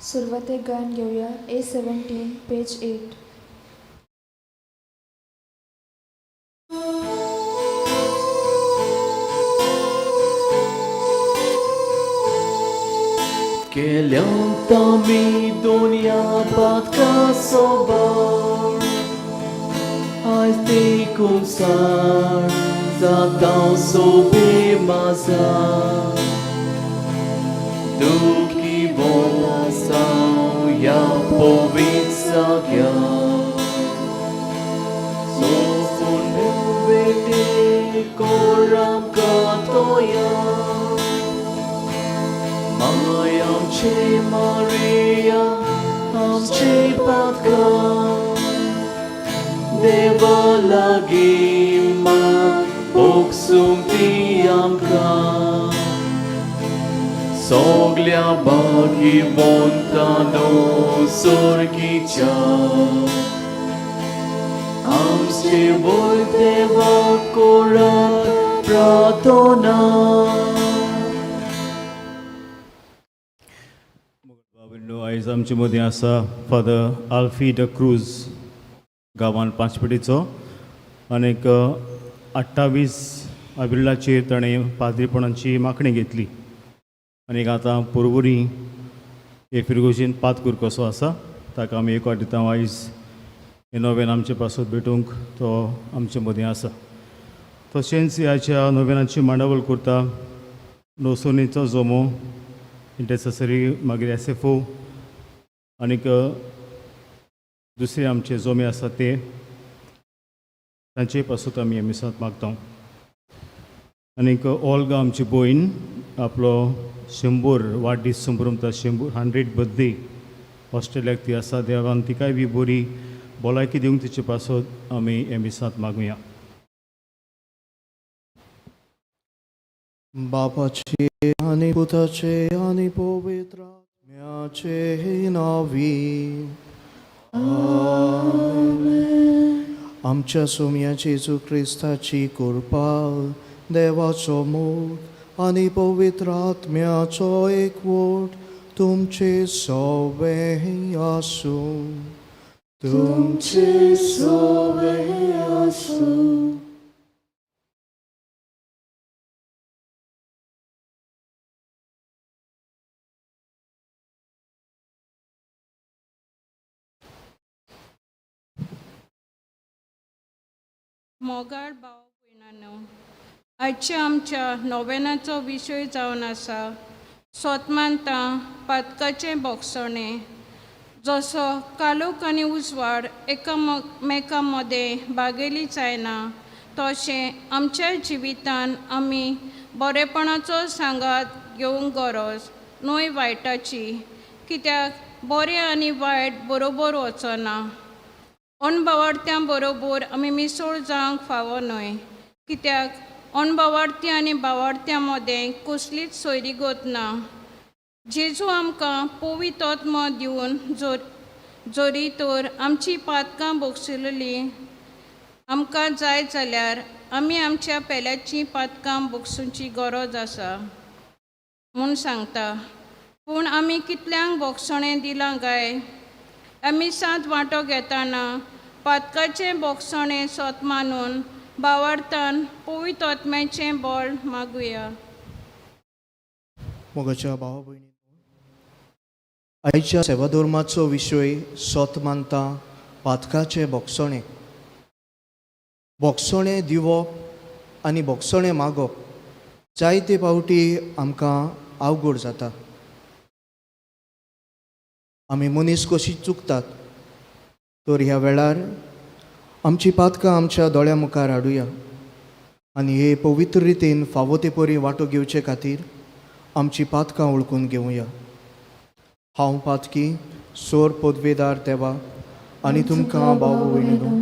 सुरवातेक गायन घेवया ए 17 पेज 8. केल्यांत आमी दोनया पातका सोबार आयज देखून सार जाता सोबे माजा दुखी बोलासांव ह्या पवित्र जाग्यार सोपून वेटे कोर आमकां तोया माय आमचे मारिया आमचे पातकां देवा लागीं माग भोगसूंक ती आमकां सगल्या भाग्यवंतांनो सर्गीच्या आमचे वयर देवा कोरात प्रार्थना. बाबींनो, आयज आमचे मदीं आसा फादर आल्फी the cruise, गांवान पांचपेटीचो आनीक 28 एप्रिलाचेर ताणें पाद्रीपणाची मागणी घेतली आनीक आतां पोरवोरी हे फिरगोजीन पातकूर कसो आसा. ताका आमी एक दिता. आयज हे नोवेन आमचे पासत भेटूंक तो आमचे मदीं आसा. तशेंच ह्याच्या नोवेनाची मांडावळ करता नोसोनीचो जोमो इंटरसेसरी, मागीर एसएफओ आनीक दुसरे आमचे जोमे आसा ते तांचे पासून आमी हे मिसांत मागता. आनीक ओल्गा आमची भयण आपलो 100 वाडदीस संभ्रमता, 100, 100 बर्थडे, ऑस्ट्रेलियाक ती आसा. देवान तिकाय बी बरी भलायकी दिवंक तिचे पासत आमी हे मिसांत मागुया. बापाचे आनी पुताचे आनी पवित्र आत्म्याचे नांवी आमेन. आमच्या सोम्याची जेजू क्रिस्ताची कृपा, देवाचो मोग आनी पवित्र आत्म्याचो एकवट तुमचे सवे आसूं. तुमचे सोवे आसूं. मोगाळ भाव भयणांनो, आयच्या आमच्या नोवेनाचो विशय जावन आसा सोतमानता पातकाचें बोगसणें. जसो कालोख आनी उजवाड एकामेका मदें बागेली जायना, तशें आमच्या जिवितान आमी बरेपणाचो सांगात घेवंक गरज, न्हय वायटाची, कित्याक बरें आनी वायट बरोबर वचना. अणभावार्थ्यां बरोबर आमी मिसळ जावंक फावो न्हय, कित्याक अणभावार्थी आनी भावार्थ्यां मदें कसलीच सोयरीगत ना. जेजू आमकां पवित्र आत्मो दिवन जरी तर आमची पातकां भोगसुलेलीं आमकां जाय जाल्यार आमी आमच्या पेल्याचीं पातकां भोगसुची गरज आसा म्हूण सांगता. पूण आमी कितल्यांक भोगसणें दिलां काय? आमी सात वांटो घेतना पातकाचें बोगसणें सोत मानून भावार्थान पवित्र आत्म्याचें बळ मागुया. मोगाच्या भावा भयणी, आयच्या सेवाधर्माचो विशय सोत मानता पातकाचें बोगसणें. बोगसणें दिवप आनी बोगसणें मागप जायते फावटी आमकां अवघड जाता. आमी मनीस कशी चुकतात, तर ह्या वेळार आमची पातकां आमच्या दोळ्या मुखार हाडुया आनी हे पवित्र रितीन फावो ते परी वांटो घेवचे खातीर आमची पातकां वळखून घेवया. हांव पातकी सोर पदवेदार देवा आनी तुमकां भाव भयणीनो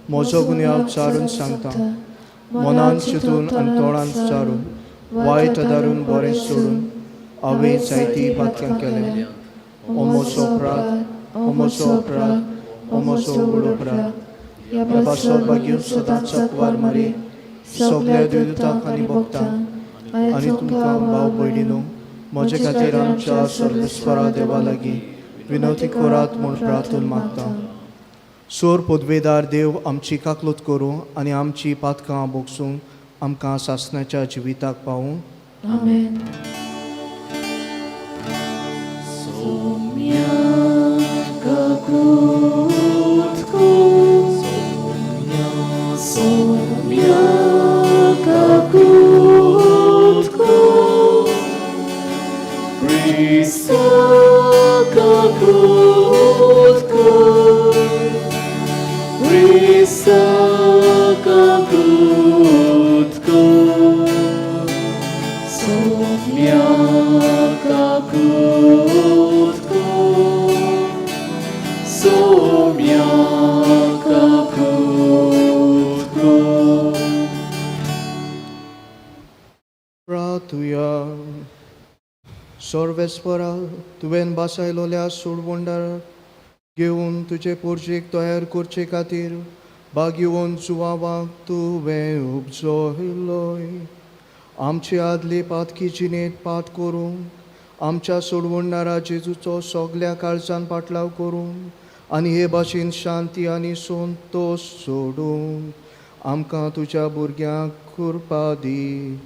म्हजो गुन्यांव चारून सांगता. मनान चिंतून आनी तोंडान चारून, वायट आदारून बरें सोडून हांवें जायतीं पातकां केल्या. ओ म्हजो अपराध, ओ म्हजो अपराध, ओ म्हजो व्हड अपराध. ह्या पासत भाग्य सदांच चकवार मरे सगल्या देवतांक आनी भक्तांक आनी तुमकां भाव भयणीनो म्हजे खातीर आमच्या सर्वेस्वरा देवा लागीं विनवती करात म्हूण प्रार्थन मागता. सोर पदवेदार देव आमची काकलूत करूं आनी आमची पातकां बोगसूंक आमकां सासणाच्या जिविताक पावूं. आमेन. प्रार्थुया. सर्वेस्परा तुवें बासायलोल्या सोडवंडार घेवन तुजे पोरजेक तयार करचे खातीर बागेवन जुवावाक तुवें उपजयलोय. आमचे आदले पातकी जिणेंत पात करूंक आमच्या सोडवणदारा जेजूचो सगल्या काळजान पाटलाव करूंक आनी हे भाशेन शांती आनी संतोश सोडूंक आमकां तुज्या भुरग्यांक कृपा दी.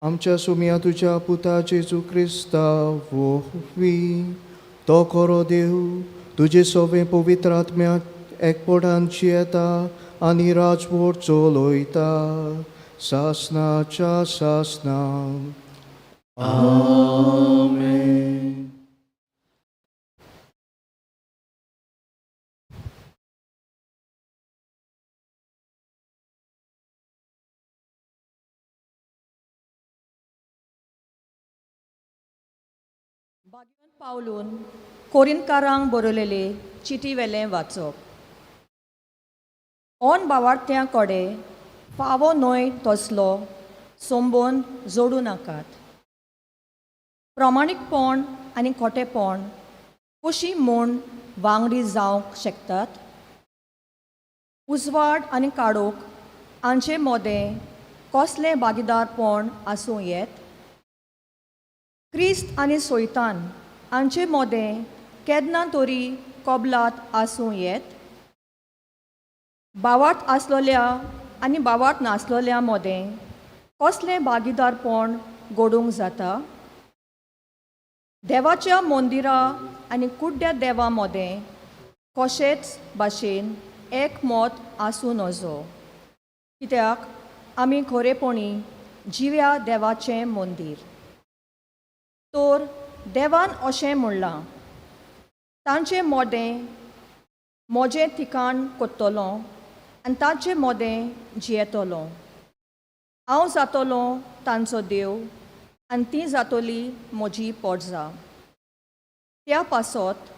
आमच्या सुमया तुज्या पुता जेजू क्रिस्ता वोवी तो खरो देव तुजे सोवे पवित्र आत्म्यात एकपटान जियेता आनी राजवट चलयता सासनाच्या सासना. आमेन. भाग्यवंत पावलून कोरिंतकारांक बरयलेले चिटी वेलें वाचप. ऑन बावारत्यां कडे फावो न्हय तसलो संबंद जोडूं नाकात. प्रमाणीकपण आनी खोटेपण कशी म्हूण वांगडी जावंक शकतात? उजवाड आनी काळोख हांचे मदें कसलें भागीदारपण आसूं येत? क्रिस्त आनी सोयतान हांचे मदें केन्ना तरी कबलात आसूं येत? बावाट आसलोल्या आनी बावाट नासलोल्या मदें कसलें भागीदारपण घडूंक जाता? देवाच्या मंदिरा आनी कुड्ड्या देवा मदें कशेंच भाशेन एकमत आसूं नजो, कित्याक आमी खरेपणी जिव्या देवाचें मंदीर. तर देवान अशें म्हणलां, तांचे मोदें म्हजें ठिकाण कोत्तलो आनी तांचे मोदें जियेतलो. हांव जातलो तांचो देव आनी ती जातली म्हजी पोटजा. त्या पासत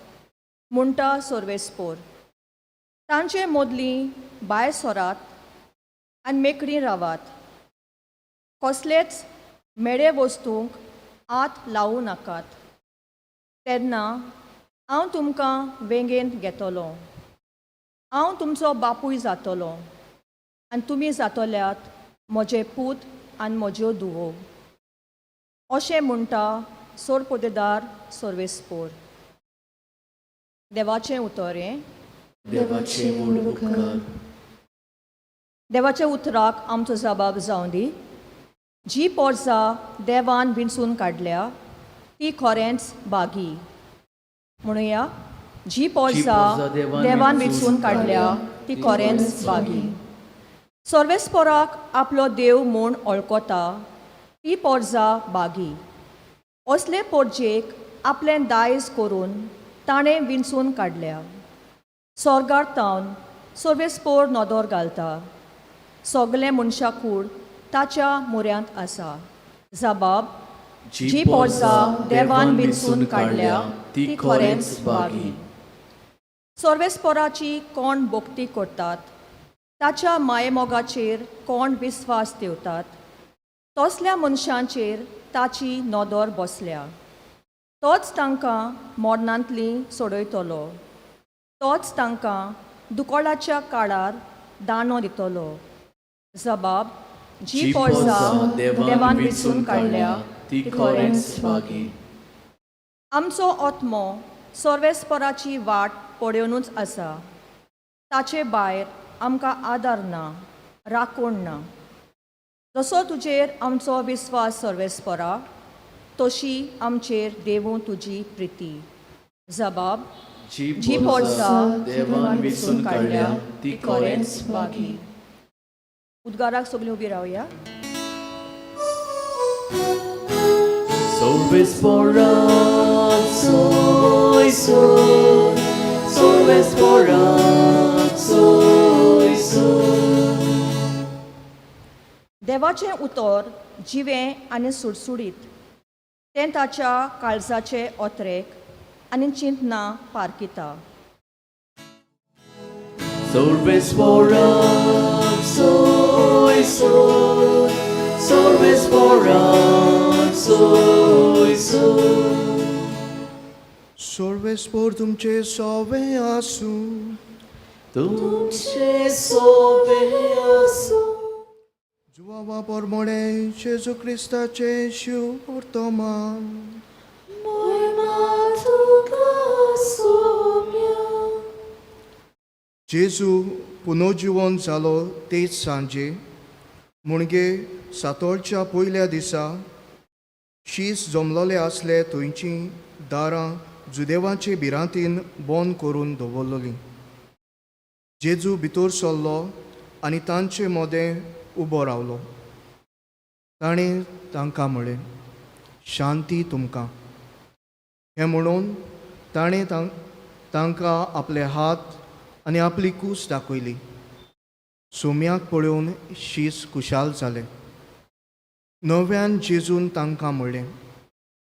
म्हणटा सर्वेस्पोर, तांचे मदलीं भायर सरात आनी मेकळीं रावात, कसलेच मेळे वस्तूंक आत लावूं नाकात. तेन्ना हांव तुमकां वेंगेंत घेतलो, हांव तुमचो बापूय जातलो आनी तुमी जातल्यात म्हजे पूत आनी म्हज्यो धुवो, अशें म्हणटा सोरपोदेदार सर्वेस्पोर. देवाचें उतर हें. देवाचें व्हड उपकार. देवाच्या उतराक आमचो जबाब जावं दी. जी पोरसां देवान विंचून काडल्या ती खरेंच बागी. म्हणुया, जी पोरसां देवान विंचून काडल्या ती खरेंच बागी. सर्वेस्पोराक आपलो देव म्हूण वळखता ती पोरसां बागी. असले पोरजेक आपलें दायज करून ताणें विंचून काडल्या. सोर्गार तावन सर्वेस्पोर नदर घालता, सगलें मनशां कूड ताच्या मुऱ्यांत आसा. जबाब, जी पोरसां देवान विंचून काडल्या ती खरेंच बागी. सर्वेस्पोराची कोण भक्ती करतात, ताच्या मायेमोगाचेर कोण विस्वास दवरतात, तसल्या मनशांचेर ताची नदर बसल्या. तोच तांकां मरणांतली सोडयतलो, तोच तांकां दुकोळाच्या काळार दाणो दितलो. जबाब जी जी पोरसां पोरसां देवान विंचून काडल्या ती खरेंच भागी. आमचो आत्मो सर्वेस्पराची वाट पळयोवनूच आसा. ताचे भायर आमकां आदार ना, राखण ना. जसो तुजेर आमचो विस्वास सर्वेस्परा, तशी आमचेर देवूं तुजी प्रिती. जबाब जी जी पोरसां देवान विंचून काडल्या ती खरेंच भागी. उद्गाराक सगळीं उबी रावया. Sorvespora, soy, soy. Sorvespora, soy, soy. देवाचें उतर जिवें आनी सुडसुडीत, तें ताच्या काळजाचे ओतरेक आनी चिंतना पारखिता. Sorvespora, soy, soy. Sorvespora, soy, soy. सोर्वेस्पोर तुमचे सोवे आसूं. तुमचे सोबे आसूं. जुवावा पोरमोडे जेजू क्रिस्ताचे शिव वर्तमान. जेजू पुनर्जिवन जालो तेच सांजे, म्हणजे सातोळच्या पयल्या दिसा, शीस जमलोले आसले थंयचीं दारां जुदेवाचे भिरांतीन बंद करून दवरलोलीं. जेजू भितर सरलो आनी तांचे मदें उबो रावलो. ताणें तांकां म्हळें, शांती तुमकां. हें म्हणून ताणें तांकां आपले हात आनी आपली कूस दाखयली. सोम्याक पळोवन शीस खुशाल जालें. नव्यान जेजून तांकां म्हणलें,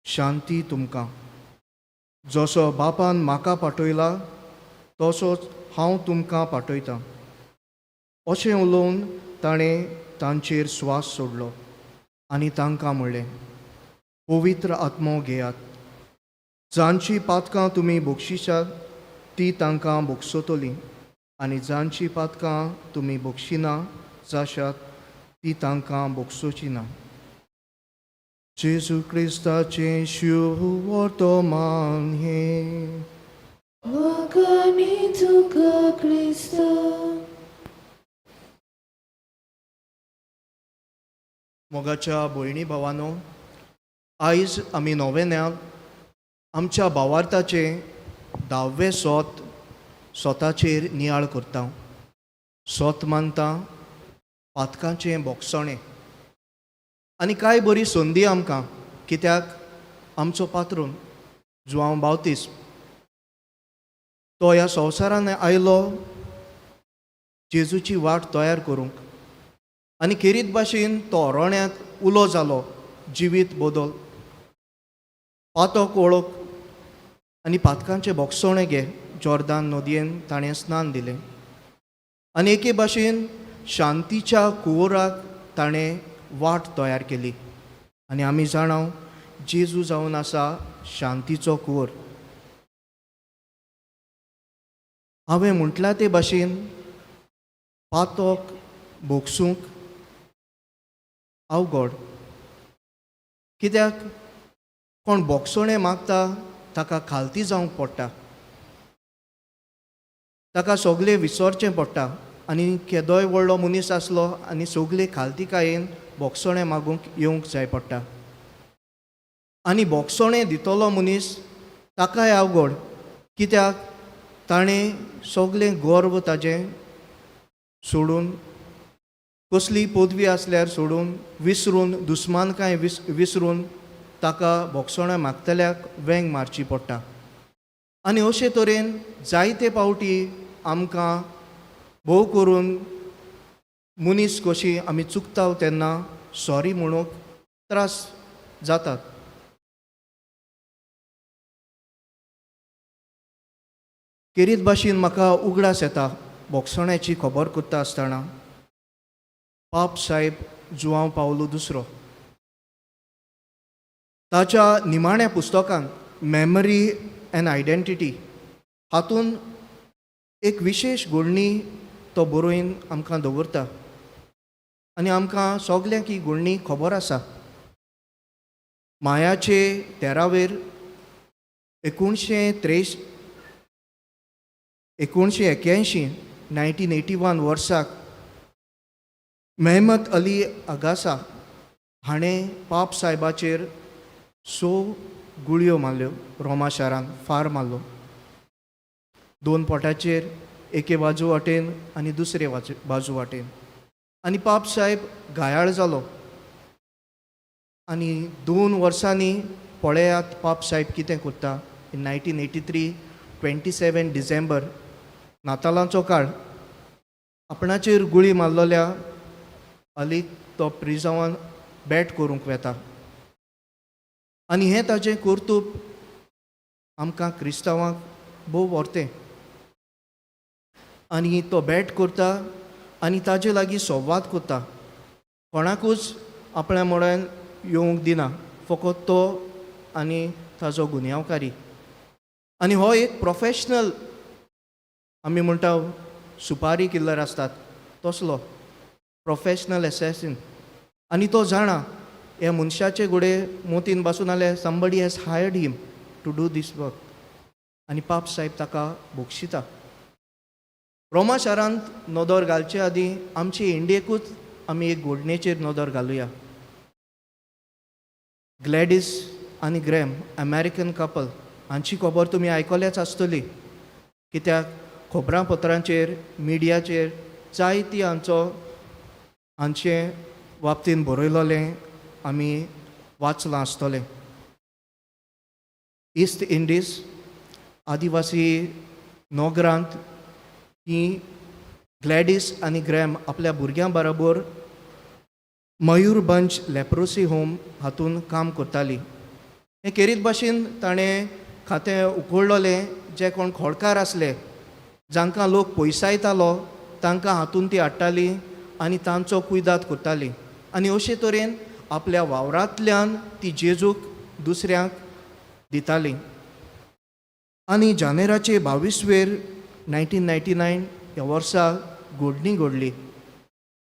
शांती तुमकां. जसो बापान म्हाका पाठयला तसोच हांव तुमकां पाठयतां. अशें उलोवन ताणें तांचेर स्वास सोडलो आनी तांकां म्हणलें, पवित्र आत्मो घेयात. जांची पातकां तुमी बक्षिशात ती तांकां बक्षतलीं आनी जांची पातकां तुमी बक्षिना जाशात ती तांकां बक्षोची ना. जेजू क्रिस्ताचें शिव वर्तमान हें. वागानी तुका क्रिस्ता. मोगाच्या भयणी भावानो, आयज आमी नोवेन्याक आमच्या भावार्थाचें धाव्वें सोत सोताचेर नियाळ करता. सोत मानता पातकांचें बोगसणें आनी कांय बरी संदी आमकां, कित्याक आमचो पात्रून जुआंव बावतीस तो ह्या संवसारान आयलो जेजूची वाट तयार करूंक आनी खेरीत भाशेन तो अरण्यांत उलो जालो. जिवीत बदल, पातक वळख आनी पातकांचें बोगसणें घे. जॉर्दान नदयेन ताणें स्नान दिलें आनी एके भाशेन शांतीच्या कुंवराक ताणें वाट तयार केली. आनी आमी जाणाव जेजू जावन आसा शांतीचो कुंवर. हांवें म्हटलां ते भाशेन पातक भोगसूंक अवघड, कित्याक कोण बोगसणें मागता ताका खालती जावंक पडटा, ताका सगळें विसरचें पडटा. आनी केदोय व्हडलो मनीस आसलो आनी सगळे खालतीकायेन बोगसणें मागूंक येवंक जाय पडटा. आनी बोगसणें दितलो मनीस ताकाय अवघड, कित्याक ताणें सगळें गर्व ताजें सोडून, कसली पदवी आसल्यार सोडून, विसरून, दुस्मानकाय विसरून ताका बोगसणां मागतल्याक वेंग मारची पडटा. आनी अशे तरेन जायते पावटी आमकां भोव करून मनीस कशी आमी चुकता तेन्ना सॉरी म्हणूंक त्रास जातात. खेरीत भाशेन म्हाका उगडास येता बोगसण्याची खबर करता आसतना पाप साहेब जुआंव पावलो दुसरो ताच्या निमाण्या पुस्तकान मेमरी एन्ड आयडेंटिटी हातून एक विशेश घोडणी तो बरोवन आमकां दवरता आनी आमकां सगल्यांक ही घोडणी खबर आसा. मायाचे तेरावेर 1983, 1981, 1981 वर्साक मेहमत अली अगासा हाणें पाप सायबाचेर स गुळयो मारल्यो. रोमा शारांत फार मारलो दोन पोटाचेर, एके बाजू वाटेन आनी दुसरे बाजू वाटेन, आनी पाप साहेब घायाळ जालो. आनी 2 वर्सांनी पळयात पाप साहेब कितें करता. In 1983, 27 December, नातालांचो काळ, आपणाचेर गुळी मारलेल्या अलीक तो प्रिजांवान भेट करूंक वेता. आनी हें ताजें कर्तूब आमकां क्रिस्तांवांक भोव व्हरतें. आनी तो भेट करता आनी ताजे लागीं संवाद करता. कोणाकूच आपल्या मोड्यान येवंक दिना, फकत तो आनी ताजो गुन्यांवकारी. आनी हो एक प्रोफेशनल, आमी म्हणटा सुपारी किल्लर आसतात तसलो प्रोफेशनल एसेसीन. आनी तो जाणा ह्या मनशाचे घोडे मोतीन बसून जाल्यार somebody has hired him to do this work. आनी पाप साहेब ताका बक्षिता. रोमा शारांत नदर घालचे आदीं आमचे इंडियेकूच आमी एक घोडणेचेर नदर घालुया. ग्लॅडीस आनी ग्रॅम, अमेरिकन कपल, हांची खबर तुमी आयकल्याच आसतली, कित्याक खबरांपत्रांचेर, मिडियाचेर जायती हांचे बाबतीन बरयलोलें आमी वाचलां आसतलें. इस्ट इंडीज आदिवासी नोगरांत ही ग्लॅडीस आनी ग्रॅम आपल्या भुरग्यां बरोबर मयूरभंज लेप्रोसी होम हातून काम करताली. हे केरीत भाशेन ताणें खातें उखडलोलें. जे कोण खोडकार आसले, जांकां लोक पयसायतालो, तांकां हातून ती हाडटाली आनी तांचो कुयदाद करताली. आनी अशे तरेन आपल्या वावरांतल्यान ती जेजूक दुसऱ्यांक दिताली. आनी जानेराचे 22वेर 1999 ह्या वर्सा घडणी घडली.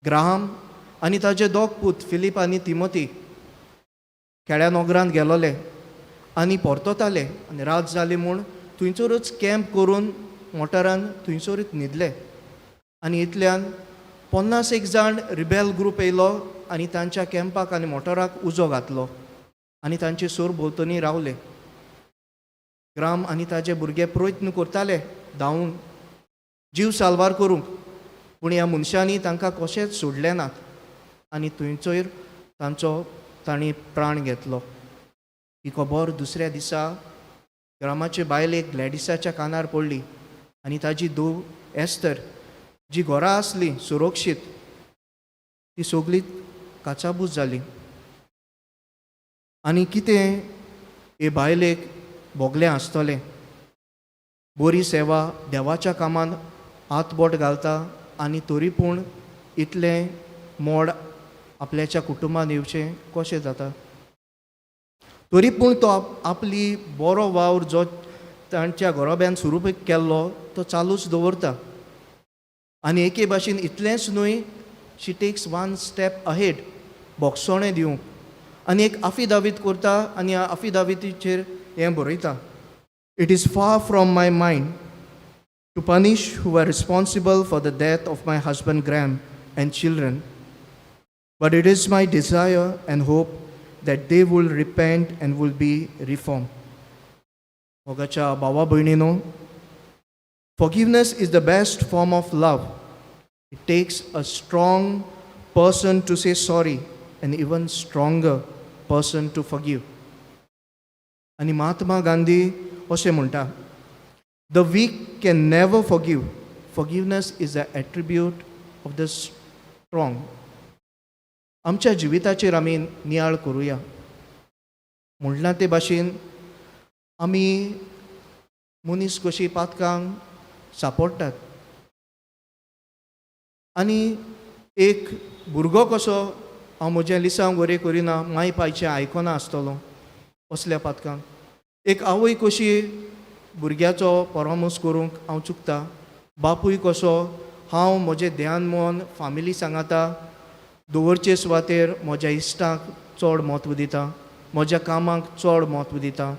ग्राहम आनी ताजे दोग पूत फिलीप आनी तिमोती खेड्या नोगरांत गेलोले आनी परतताले आनी रात जाली म्हूण थंयसरूच कॅम्प करून मोटरान थंयसरूच न्हिदले. आनी इतल्यान 50 एक जाण रिबेल ग्रूप येयलो आनी तांच्या कॅम्पाक आनी मोटराक उजो घातलो आनी तांचे सोर भोंवतणी रावले. ग्राम आनी ताजे भुरगे प्रयत्न करताले धांवून जीव साल्वार करूंक, पूण ह्या मनशांनी तांकां कशेंच सोडले नात आनी थंयचर तांचो तांणी प्राण घेतलो. ही खबर दुसऱ्या दिसा ग्रामाचे बायलेक ग्लॅडिसाच्या कानार पडली आनी ताजी धूव एस्तर, जी घरा आसली सुरक्षीत, ती सगळी काचाबूज जाली. आनी कितें हे बायलेक भोगलें आसतलें! बरी सेवा, देवाच्या कामांत हात बोट घालता आनी तरी पूण इतलें मोड आपल्याच्या कुटुंबान येवचें कशें जाता? तरी पूण तो आपली बरो वावर जो तांच्या घरोब्यान सुरू केल्लो तो चालूच दवरता. आनी एके भाशेन इतलेंच न्हय, she takes one step ahead बोगसोणें दिवंक आनी एक आफिदावीत करता आनी ह्या आफिदावितीचेर हें बरयता: "It is far from my mind to punish who are responsible for the death of my husband Graham and children. But it is my desire and hope that they will repent and will be reformed." मोगाच्या भावा भयणीनो, forgiveness is the best form of love. It takes a strong person to say sorry and even stronger person to forgive. आनी महात्मा गांधी अशें म्हणटा, "The weak can never forgive. Forgiveness is the attribute of the strong." आमच्या जिविताचेर आमी नियाळ करुया. म्हणलां ते भाशेन आमी मनीस कशी पातकांक सापडटात आनी एक भुरगो कसो हांव म्हजें लिसांव बरें करिना, माय पायचें आयकना आसतलो असल्या पातकांक, एक आवय कशी भुरग्याचो परामर्श करूंक हांव चुकता, बापूय कसो हांव म्हजें ध्यान मन फामिली सांगाता दवरचे सुवातेर म्हज्या इश्टांक चड म्हत्व दिता, म्हज्या कामाक चड म्हत्व दिता.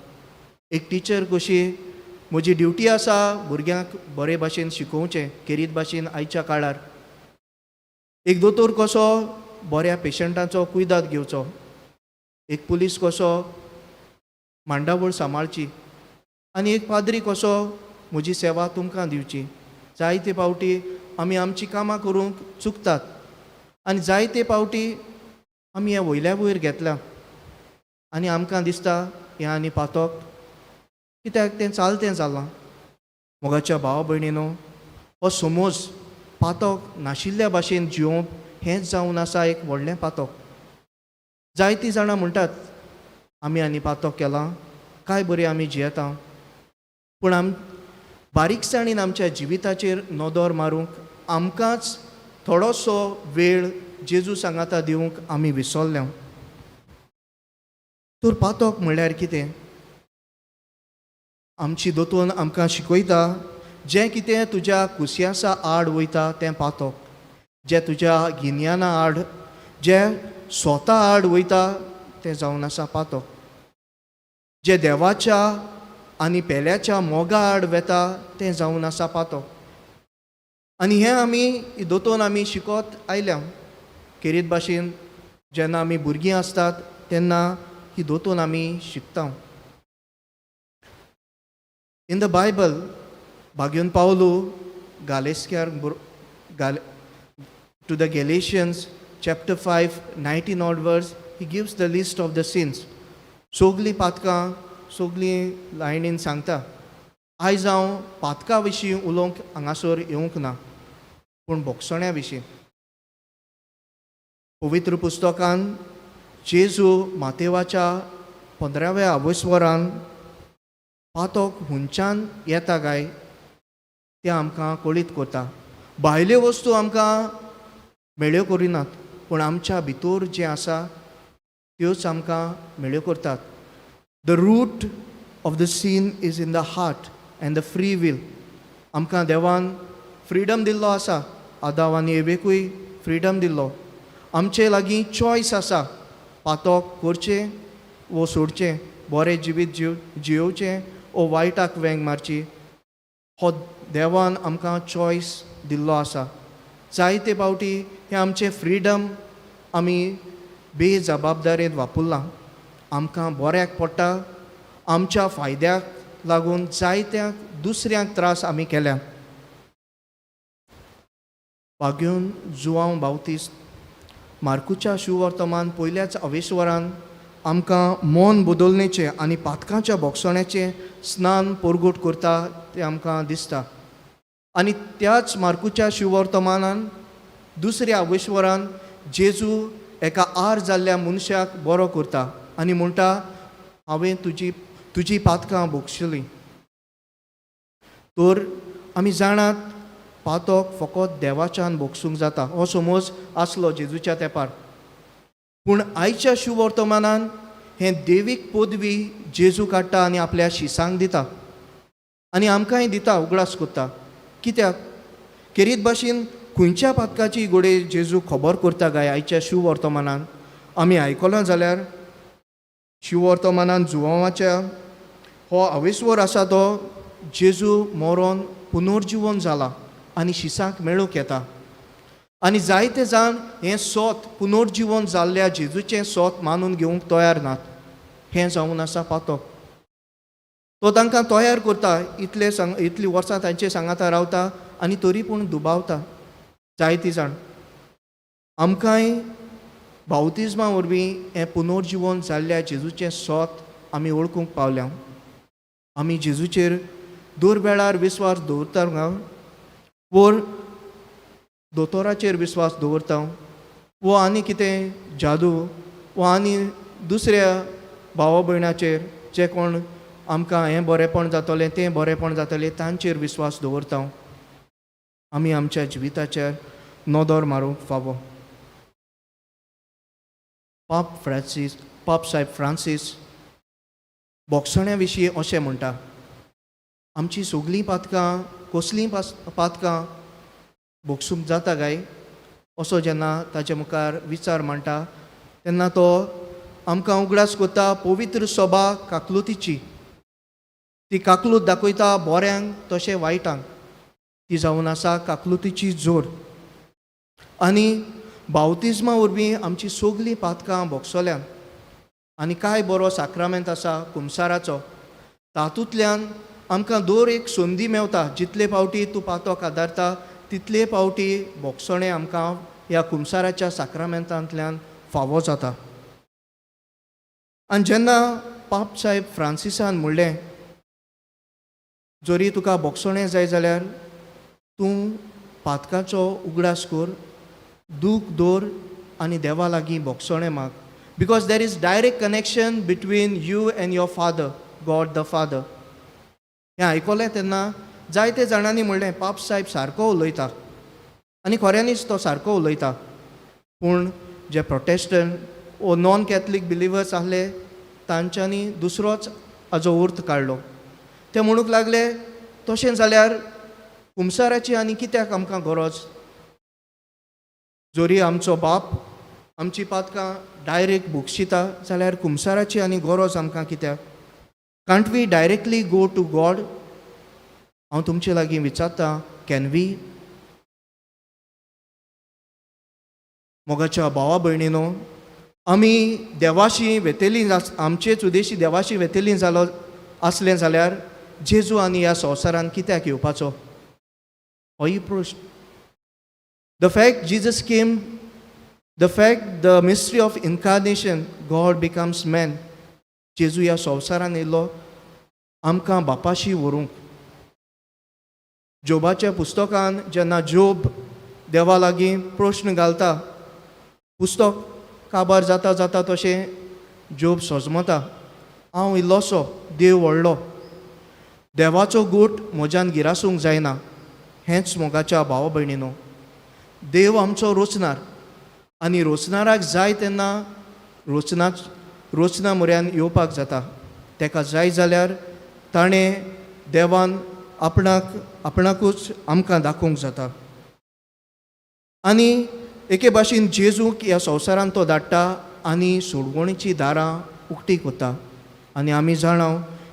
एक टिचर कशी म्हजी ड्युटी आसा भुरग्यांक बरे भाशेन शिकोवचें खेरीत भाशेन आयच्या काळार. एक दोतोर कसो बऱ्या पेशंटाचो कुयदाद घेवचो, एक पुलीस कसो मांडावळ सांबाळची आनी एक पाद्री कसो म्हजी सेवा तुमकां दिवची. जायते फावटी आमी आमची कामां करूंक चुकतात आनी जायते फावटी आमी हें वयल्या वयर घेतलां आनी आमकां दिसता हें आनी पातोक कित्याक तें चालतें जालां. मोगाच्या भाव भयणीनो, हो समज पातक नाशिल्ल्या भाशेन जियोवप हेंच जावन आसा एक व्हडलें पातक. जायतीं जाणां म्हणटात आमी आनी पातक केलां काय बरी आमी जियेता, पूण आम बारीकसाणीन आमच्या जिविताचेर नदर मारूंक आमकांच थोडोसो वेळ जेजू सांगाता दिवंक आमी विसरल्या. तर पातक म्हणल्यार कितें? आमची दोतोन आमकां शिकयता जें कितें तुज्या कुसियांसा आड वयता तें पातक, जें तुज्या गिन्याना आड, जें स्वता आड वयता तें जावन आसा पातक, जें देवाच्या आनी पेल्याच्या मोगा आड वेता तें जावन आसा पातक. आनी हें आमी दोतोन आमी शिकत आयल्या. खेरीत भाशेन जेन्ना आमी भुरगीं आसतात तेन्ना ही दोतोन आमी शिकता. इन the Bible भाग्योन पावलू गालेस्क्यार to the Galatians chapter 5:19 onwards he gives the list of the sins. सगलीं पातकां सगलीं लायनीन सांगता. आयज हांव पातका विशीं उलोवंक हांगासर येवंक ना, पूण भोगसण्या विशीं. पवित्र पुस्तकान जेजू मातेवाच्या 15व्या आवयस्वरान पातक हुंच्यान येता काय तें आमकां कळीत करता. भायल्यो वस्तू आमकां मेळ्यो करिनात, पूण आमच्या भितर जें आसा त्योच आमकां मेळ्यो करतात. The root of the sin is in the heart and the free will. आमकां देवान फ्रिडम दिल्लो आसा, आदाव आनी एवेकूय फ्रिडम दिल्लो. आमचे लागीं चॉयस आसा, पातक करचें वो सोडचें, बरें जिवीत जियोवचें वो वायटाक वेंग मारची. हो देवान आमकां चॉयस दिल्लो आसा. जायते फावटी हें आमचें फ्रिडम आमी बेजबाबदारेन वापरलां. आमकां बऱ्याक पडटा, आमच्या फायद्याक लागून जायत्या दुसऱ्यांक त्रास आमी केल्या. बाग्योन जुवांव बावतीस मार्कुच्या शुवर्तमान पयल्याच अवेश्वरान आमकां मन बदलण्याचें आनी पातकाच्या भोगसण्याचें स्नान परगट करता तें आमकां दिसता. आनी त्याच मार्कुच्या शिववर्तमानान दुसऱ्या अवेश्वरान जेजू एका आर जाल्ल्या मनशाक बरो करता आनी म्हणटा, हांवें तुजी तुजी पातकां भोगशिलीं. तर आमी जाणात पातक फकत देवाच्यान भोगसूंक जाता हो समज आसलो जेजूच्या तेंपार, पूण आयच्या शुवर्तमानान हें देवीक पदवी जेजू काडटा आनी आपल्या शिसांक दिता आनी आमकांय दिता, उगडास करता. कित्याक खेरीत भाशेन खंयच्या पातकाची घोडे जेजू खबर करता काय आयच्या शिववर्तमानान आमी आयकलां जाल्यार शिववर्तमानान जुवांवाच्या हो अवेस्वर आसा तो जेजू मरोन पुनर्जिवन जाला आनी शिसांक मेळूंक येता. आनी जायते जाण हें सोत पुनर्जिवन जाल्ल्या जेजूचें सोत मानून घेवंक तयार नात. हें जावन आसा पातक. तो तांकां तयार करता, इतले सांग इतलीं वर्सां तांचे सांगाता रावता आनी तरी पूण दुबावता जायतीं जाण. आमकांय बावतिज्मा वरवीं हें पुनर्जिवन जाल्ल्या जेजूचें सोत आमी वळखूंक पावल्या. आमी जेजूचेर दर वेळार विस्वास दवरता वर दोतोराचेर विस्वास दवरता वो आनी कितें जादू वो आनी दुसऱ्या भावा भयणाचेर जे कोण आमकां हें बरेंपण जातलें तें बरेंपण जातलें तांचेर विस्वास दवरता. आमी आमच्या जिविताचेर नदर मारूंक फावो. पाप साहेब फ्रांसीस भोगसण्या विशीं अशें म्हणटा, आमची सगलीं पातकां कसलीं पातकां भोगसूंक जाता काय असो जेन्ना ताचे मुखार विचार मांडटा तेन्ना तो आमकां उगडास करता पवित्र सोबा काकलुतीची. ती काकलूत दाखयता बोऱ्यांक तशें वायटांक. ती जावन आसा काकलुतीची जोर. आनी बावतिज्मा वरवीं आमची सगलीं पातकां भोगसल्यान आनी कांय बरो साक्रामेंत आसा कुमसाराचो, तातूंतल्यान आमकां दर एक संदी मेवता. जितले फावटी तूं पातक आदारता तितले फावटी भोगसणें आमकां ह्या कुमसाराच्या साक्रामेंतांतल्यान फावो जाता. आनी जेन्ना पाप साहेब फ्रांसिसान म्हणलें जरी तुका भोगसणें जाय जाल्यार तूं पातकाचो उगडास कर, दूख दवर आनी देवा लागीं भोगसणें माग, because there is direct connection between you and your father, God the father. हें आयकलें तेन्ना जायते जाणांनी म्हणलें पाप साहेब सारको उलयता आनी खऱ्यांनीच तो सारको उलयता. पूण जे प्रोटेस्टंट वो नॉन कॅथलीक बिलिवर्स आहले तांच्यांनी दुसरोच हाजो अर्थ काडलो. ते म्हणूंक लागले तशें जाल्यार कुमसाराची आनी कित्याक आमकां गरज, जरी आमचो बाप आमची पातकां डायरेक्ट भोगशिता जाल्यार कुमसाराची आनी गरज आमकां कित्याक? Can't we directly go to God? हांव तुमचे लागीं विचारतां, can we? मोगाच्या भावा भयणीनो, आमी देवाशी वेतेली, आमचेच उदेशी देवाशी वेतेली जालो आसलें जाल्यार जेजू आनी ह्या संवसारान कित्याक येवपाचो? होय प्रश्न. The fact Jesus came, the fact the mystery of incarnation, God becomes man, जेजू ह्या संवसारान येयलो आमकां बापाशी व्हरूंक. जोबाच्या पुस्तकान जेन्ना जोब देवा लागीं प्रश्न घालता, पुस्तक काबार जाता जाता तशें जोब सजमता, हांव इल्लोसो, देव व्हडलो, देवाचो गूट म्हज्यान गिरासूंक जायना. हेंच मोगाच्या भावा भयणीनो, देव आमचो रोचनार आनी रोचनाराक जाय तेन्ना रोचना रोचना म्हऱ्यान येवपाक जाता. तेका जाय जाल्यार ताणें देवान आपणाक आपणाकूच आमकां दाखोवंक जाता. आनी एके भाशेन जेजूक ह्या संवसारांत तो धाडटा आनी सोडवणीची दारां उक्ती करता. आनी आमी जाणा,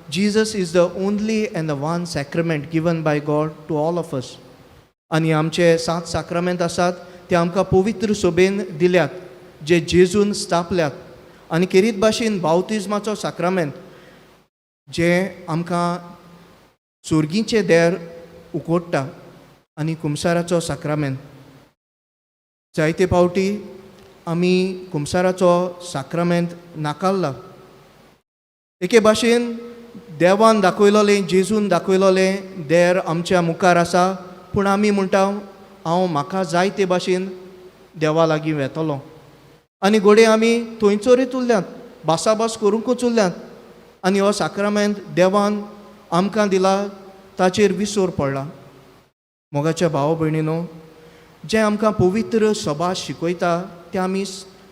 Jesus is the only and the one sacrament given by God to all of us. आनी आमचे सात साक्रामेंत आसात ते आमकां पवित्र सोबेन दिल्यात, जे जेजून स्थापल्यात. आनी खेरीत भाशेन बावतिज्माचो साक्रामेंत जें आमकां सोर्गीचें देर उकोडटा आनी कुमसाराचो साक्रामेंत. जायते फावटी आमी कुमसाराचो साक्रामेंत नाकारला. एके भाशेन देवान दाखयलोलें, जेजून दाखयलोलें देर आमच्या मुखार आसा, पूण आमी म्हणटा हांव म्हाका जाय ते भाशेन देवा लागीं वेतलो. आनी घडये आमी थंयसरूच उरल्यात, भासाभास करूंकूच उरल्यात आनी हो साक्रामेंत देवान आमकां दिला ताचेर विसर पडला. मोगाच्या भाव भयणीनो, जें आमकां पवित्र सभा शिकयता तें आमी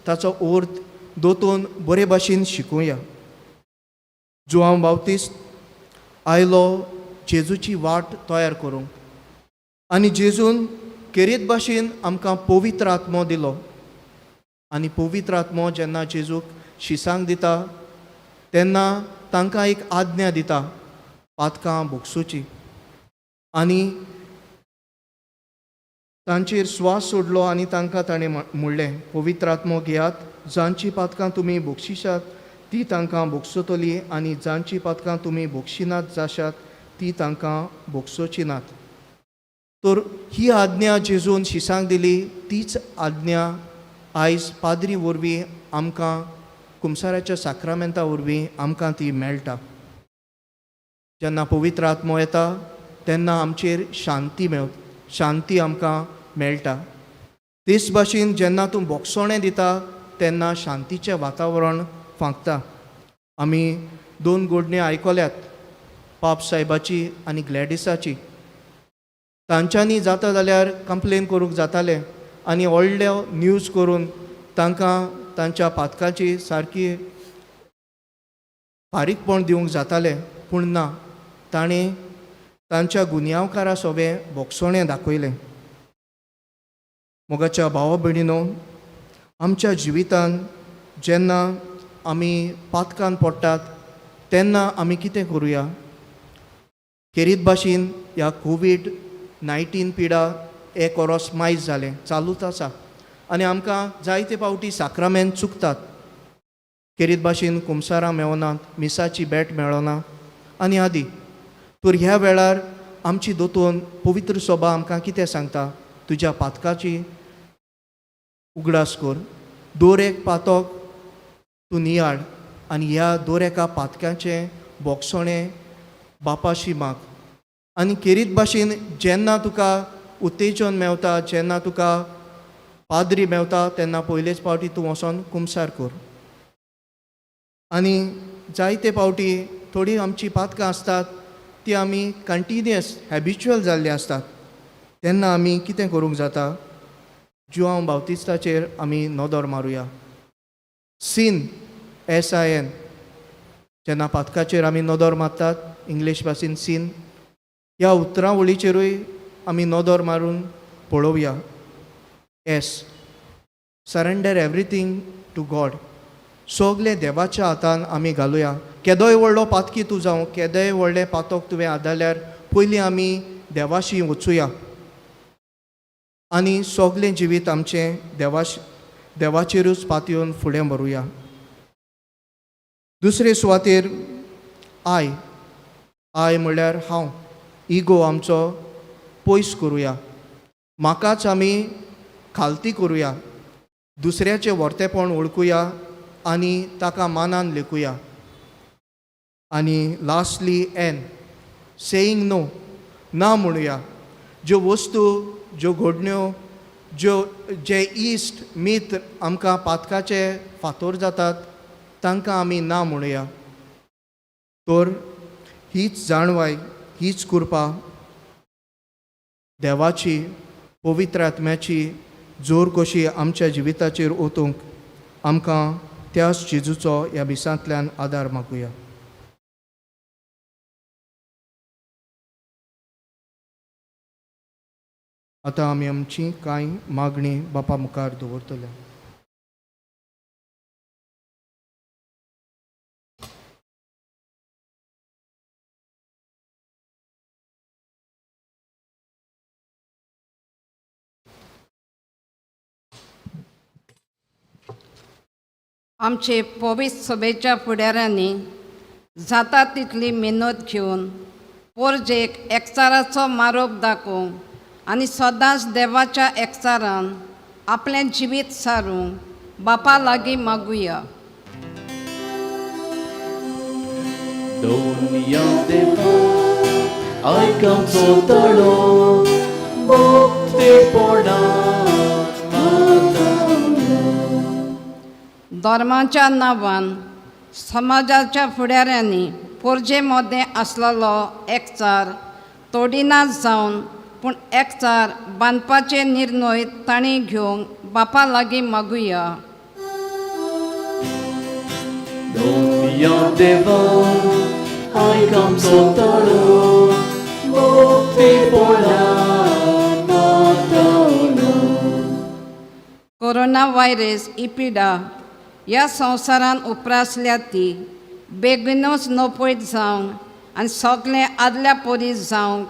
ताचो अर्थ दोतोन बरे भाशेन शिकोवया. जुआंव बावतीस्त आयलो जेजूची वाट तयार करूंक आनी जेजून खेरीत भाशेन आमकां पवित्र आत्मो दिलो. आनी पवित्र आत्मो जेन्ना जेजूक शिसांक दिता तेन्ना तांकां एक आज्ञा दिता पातकां भोगसुची. आनी तांचेर स्वास सोडलो आनी तांकां ताणें म्हणलें, पवित्र आत्मो घेयात, जांची पातकां तुमी बक्षिशात ती तांकां भोगसतली आनी जांची पातकां तुमी बक्षिनात जाशात ती तांकां भोगसोची नात. तर ही आज्ञा जेजून शिसांक दिली, तीच आज्ञा आयज पाद्री वरवीं आमकां कुमसाराच्या साक्रामेंता वरवीं आमकां ती मेळटा. जेन्ना पवित्र आत्मो येता तेन्ना आमचेर शांती शांती आमकां मेळटा. तेच भाशेन जेन्ना तूं भोगसणें दिता तेन्ना शांतीचें वातावरण फांकता. आमी दोन गोडण्यो आयकल्यात, पाप साहेबाची आनी ग्लॅडिसाची. तांच्यांनी जाता जाल्यार कंप्लेन करूंक जातालें आनी व्हडल्यो न्यूज करून तांकां तांच्या पातकाची सारकी फारीकपण दिवंक जातालें, पूण ना, ताणें तांच्या गुन्यांवकारा सोबें भोगसणें दाखयलें. मोगाच्या भावा भयणीनो, आमच्या जिवितान जेन्ना आमी पातकान पडटात तेन्ना आमी कितें करुया? खेरीत भाशेन ह्या कोवीड 19 पिडा एक वरोस मायज जालें चालूच आसा आनी आमकां जायते फावटी साक्रामेंत चुकतात. खेरीत भाशेन कुमसारां मेवनात, मिसाची भेट मेळना आनी आदी. तर ह्या वेळार आमची दोतोन पवित्र सोबा आमकां कितें सांगता? तुज्या पातकाची उगडास कर, दर एक पातक तूं नियाळ आनी ह्या दर एका पातकाचें भोगसणें बापाशी माग. आनी खेरीत भाशेन जेन्ना तुका उत्तेजन मेवता, जेन्ना तुका पाद्री मेवता तेन्ना पयलेच फावटी तूं वचोन कुमसार कर. आनी जायते फावटी थोडीं आमचीं पातकां आसतात ती आमी कंटिन्युअस हॅबिच्युअल जाल्लीं आसतात तेन्ना आमी कितें करूंक जाता? जुआंव बावतिस्ताचेर आमी नदर मारुया. सीन, SIN, जेन्ना पातकाचेर आमी नदर मारतात इंग्लीश भाशेन सीन ह्या उतरावळीचेरूय आमी नदर मारून पळोवया. S, surrender everything to God. सगलें देवाच्या हातान आमी घालुया. केदोय व्हडलो पातकी तूं जावं, केदोय व्हडलें पातक तुवें आदारल्यार पयलीं आमी देवाशी वचुया आनी सगलें जिवीत आमचें देवाचेरूच पातयेवन फुडें व्हरुया. दुसरे सुवातेर I, I म्हणल्यार हांव, इगो आमचो पयस करुया, म्हाकाच आमी खालती करुया, दुसऱ्याचें व्हरतेपण वळखुया आनी ताका मानान लेखुया. आनी लास्टली एन, सेईंग नो, ना म्हणुया. ज्यो वस्तू, ज्यो घडण्यो, ज्यो जे इश्ट मित्र आमकां पातकाचे फातोर जातात तांकां आमी ना म्हणुया. तर हीच जाणवाय, हीच कृपा देवाची, पवित्र आत्म्याची जोर कशी आमच्या जिविताचेर ओतूंक आमकां त्याच जेजूचो ह्या मिसांतल्यान आदार मागुया. आतां आमी आमची कांय मागणी बापा मुखार दवरतले. आमचे पवित्र सभेच्या फुडाऱ्यांनी जाता तितली मेहनत घेवन पोरजेक एकचाराचो मारोप दाखोवंक आनी सदांच देवाच्या एकचारान आपलें जिवीत सारूंक बापा लागीं मागुया. दोनया देवा आयक आमचो ताळो, मुक्तेपणान धर्माच्या नांवान समाजाच्या फुडाऱ्यांनी पोरजे मदें आसलेलो एकचार तोडिना जावन पूण एकचार बांदपाचे निर्णय तांणी घेवंक बापा लागीं मागुया. दोनया देवा आयक आमचो ताळो, मुक्तेपणान कोरोना व्हायरस ही पिडा ह्या संवसारान उप्रासल्या ती बेगीनूच नपयत जावंक आनी सगळें आदल्या परी जावंक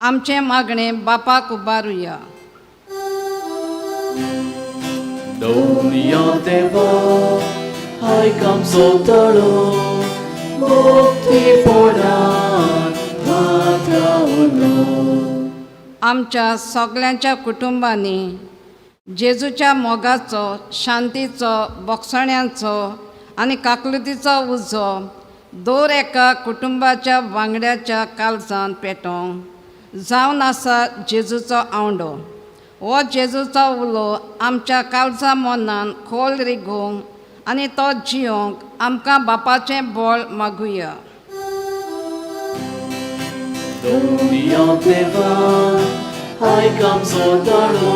आमचें मागणें बापाक उबारुया. दोनया देवा आयक आमचो ताळो, मुक्तेपणान आमच्या सगल्यांच्या कुटुंबांनी जेजूच्या मोगाचो, शांतीचो, बोगसण्याचो आनी काकलुतीचो उजो दर एका कुटुंबाच्या वांगड्याच्या काळजान पेटोवंक जावन आसा जेजूचो आवंडो. हो जेजूचो उलो आमच्या काळजा मनान खोल रिगोवंक आनी तो जियोंक आमकां बापाचें बळ मागुया. दोनया देवा आयक आमचो ताळो,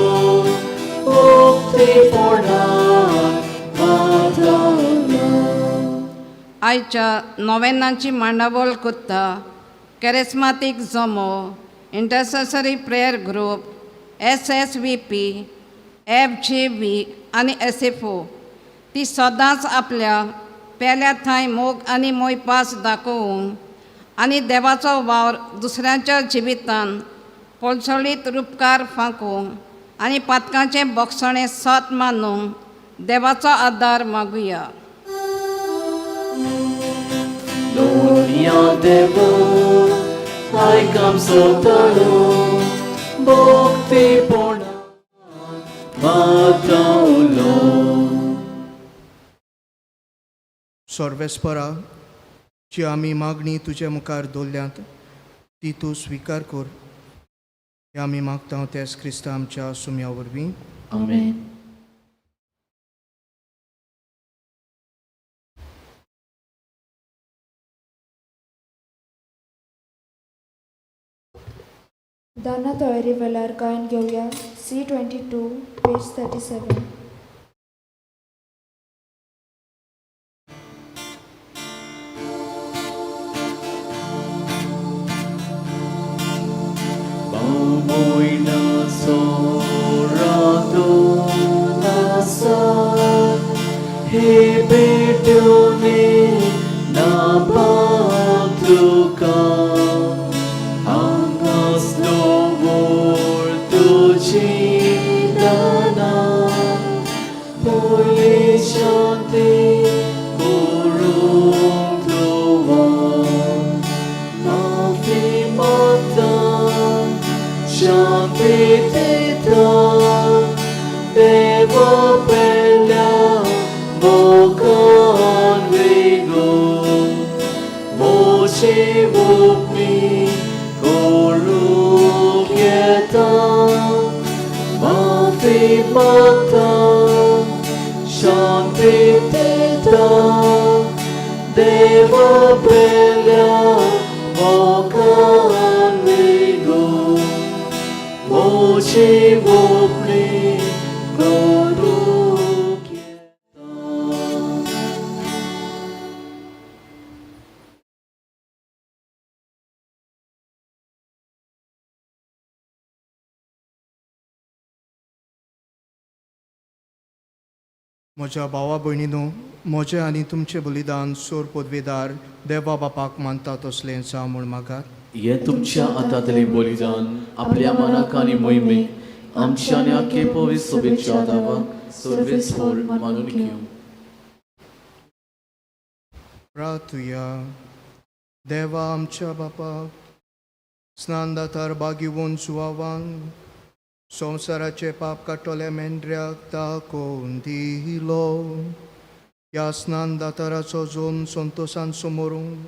मुक्तेपणान आयच्या नोवेनाची मांडावळ करता कॅरेस्मातीक जमो, intercessory prayer group, S S V P, F J V आनी एस एफ ओ. ती सदांच आपल्या पेल्या थंय मोग आनी मोयपास दाखोवन आनी देवाचो वावर दुसऱ्यांच्या जिवितान पोलसोळीत रुपकार फांकून आनी पातकांचें बोगसणें सत मानून देवाचो आदार मागुया. दोनिया देवा आयक आमचो ताळो भक्तीपणान मागता उलो. सर्वेस्परा, जी आमी मागणी तुजे मुखार दवरल्यांत ती तूं स्विकार कर. हें आमी मागता तेच क्रिस्ता आमच्या सुम्या वरवीं. आमेन. दाना तयारी वेळार गायन घेवया C 22 page 37. Babuina sorado nasa he betune na patruka angas lovor tuji dana pole shanti kurung tuwa माफी मागता, शांती दिता, देवा पेल्या मोगान वेगो मोशी उपनी करूंक येता. माफी मागता, शांती दिता, देवा पेल्या मोगान वेगो मोशी उपनी करूंक येता. म्हज्या भावा भयणीनो, म्हजें आनी तुमचें बलिदान सोर पदवेदार देवा बापाक मानता तसलें जावं म्हूण मागात. हे तुमच्या हातांतलें बलिदान आपल्या मनाक आनी मोहिमेक आमच्या आनी आखे पवित्र सोबेच्या दावाक सर्वेस्पोर मानून घेवं. प्रार्थुया. देवा आमच्या बापाक, स्नानदातार बागिवून सुवावान संवसाराचे पाप काडटल्या मेंढऱ्याक दाखोवन दिलो, ह्या स्नानदाताराचो जोम संतोशान समोरून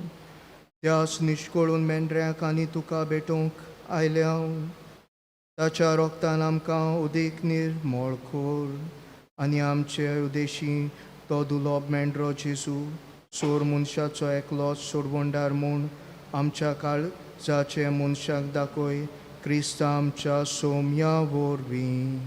त्यास निश्कळून मेंढऱ्याक आनी तुका भेटोवंक आयल्या. ताच्या रोगतान आमकां उदीक निर्मळ कर आनी आमचे उदेशी तो दुलोब मेंढरो जेजू सोर मनशाचो एकलोच सोडवणदार म्हूण आमच्या काळजाचे मनशाक दाखय, क्रिस्ता आमच्या सोम्या वरवीं.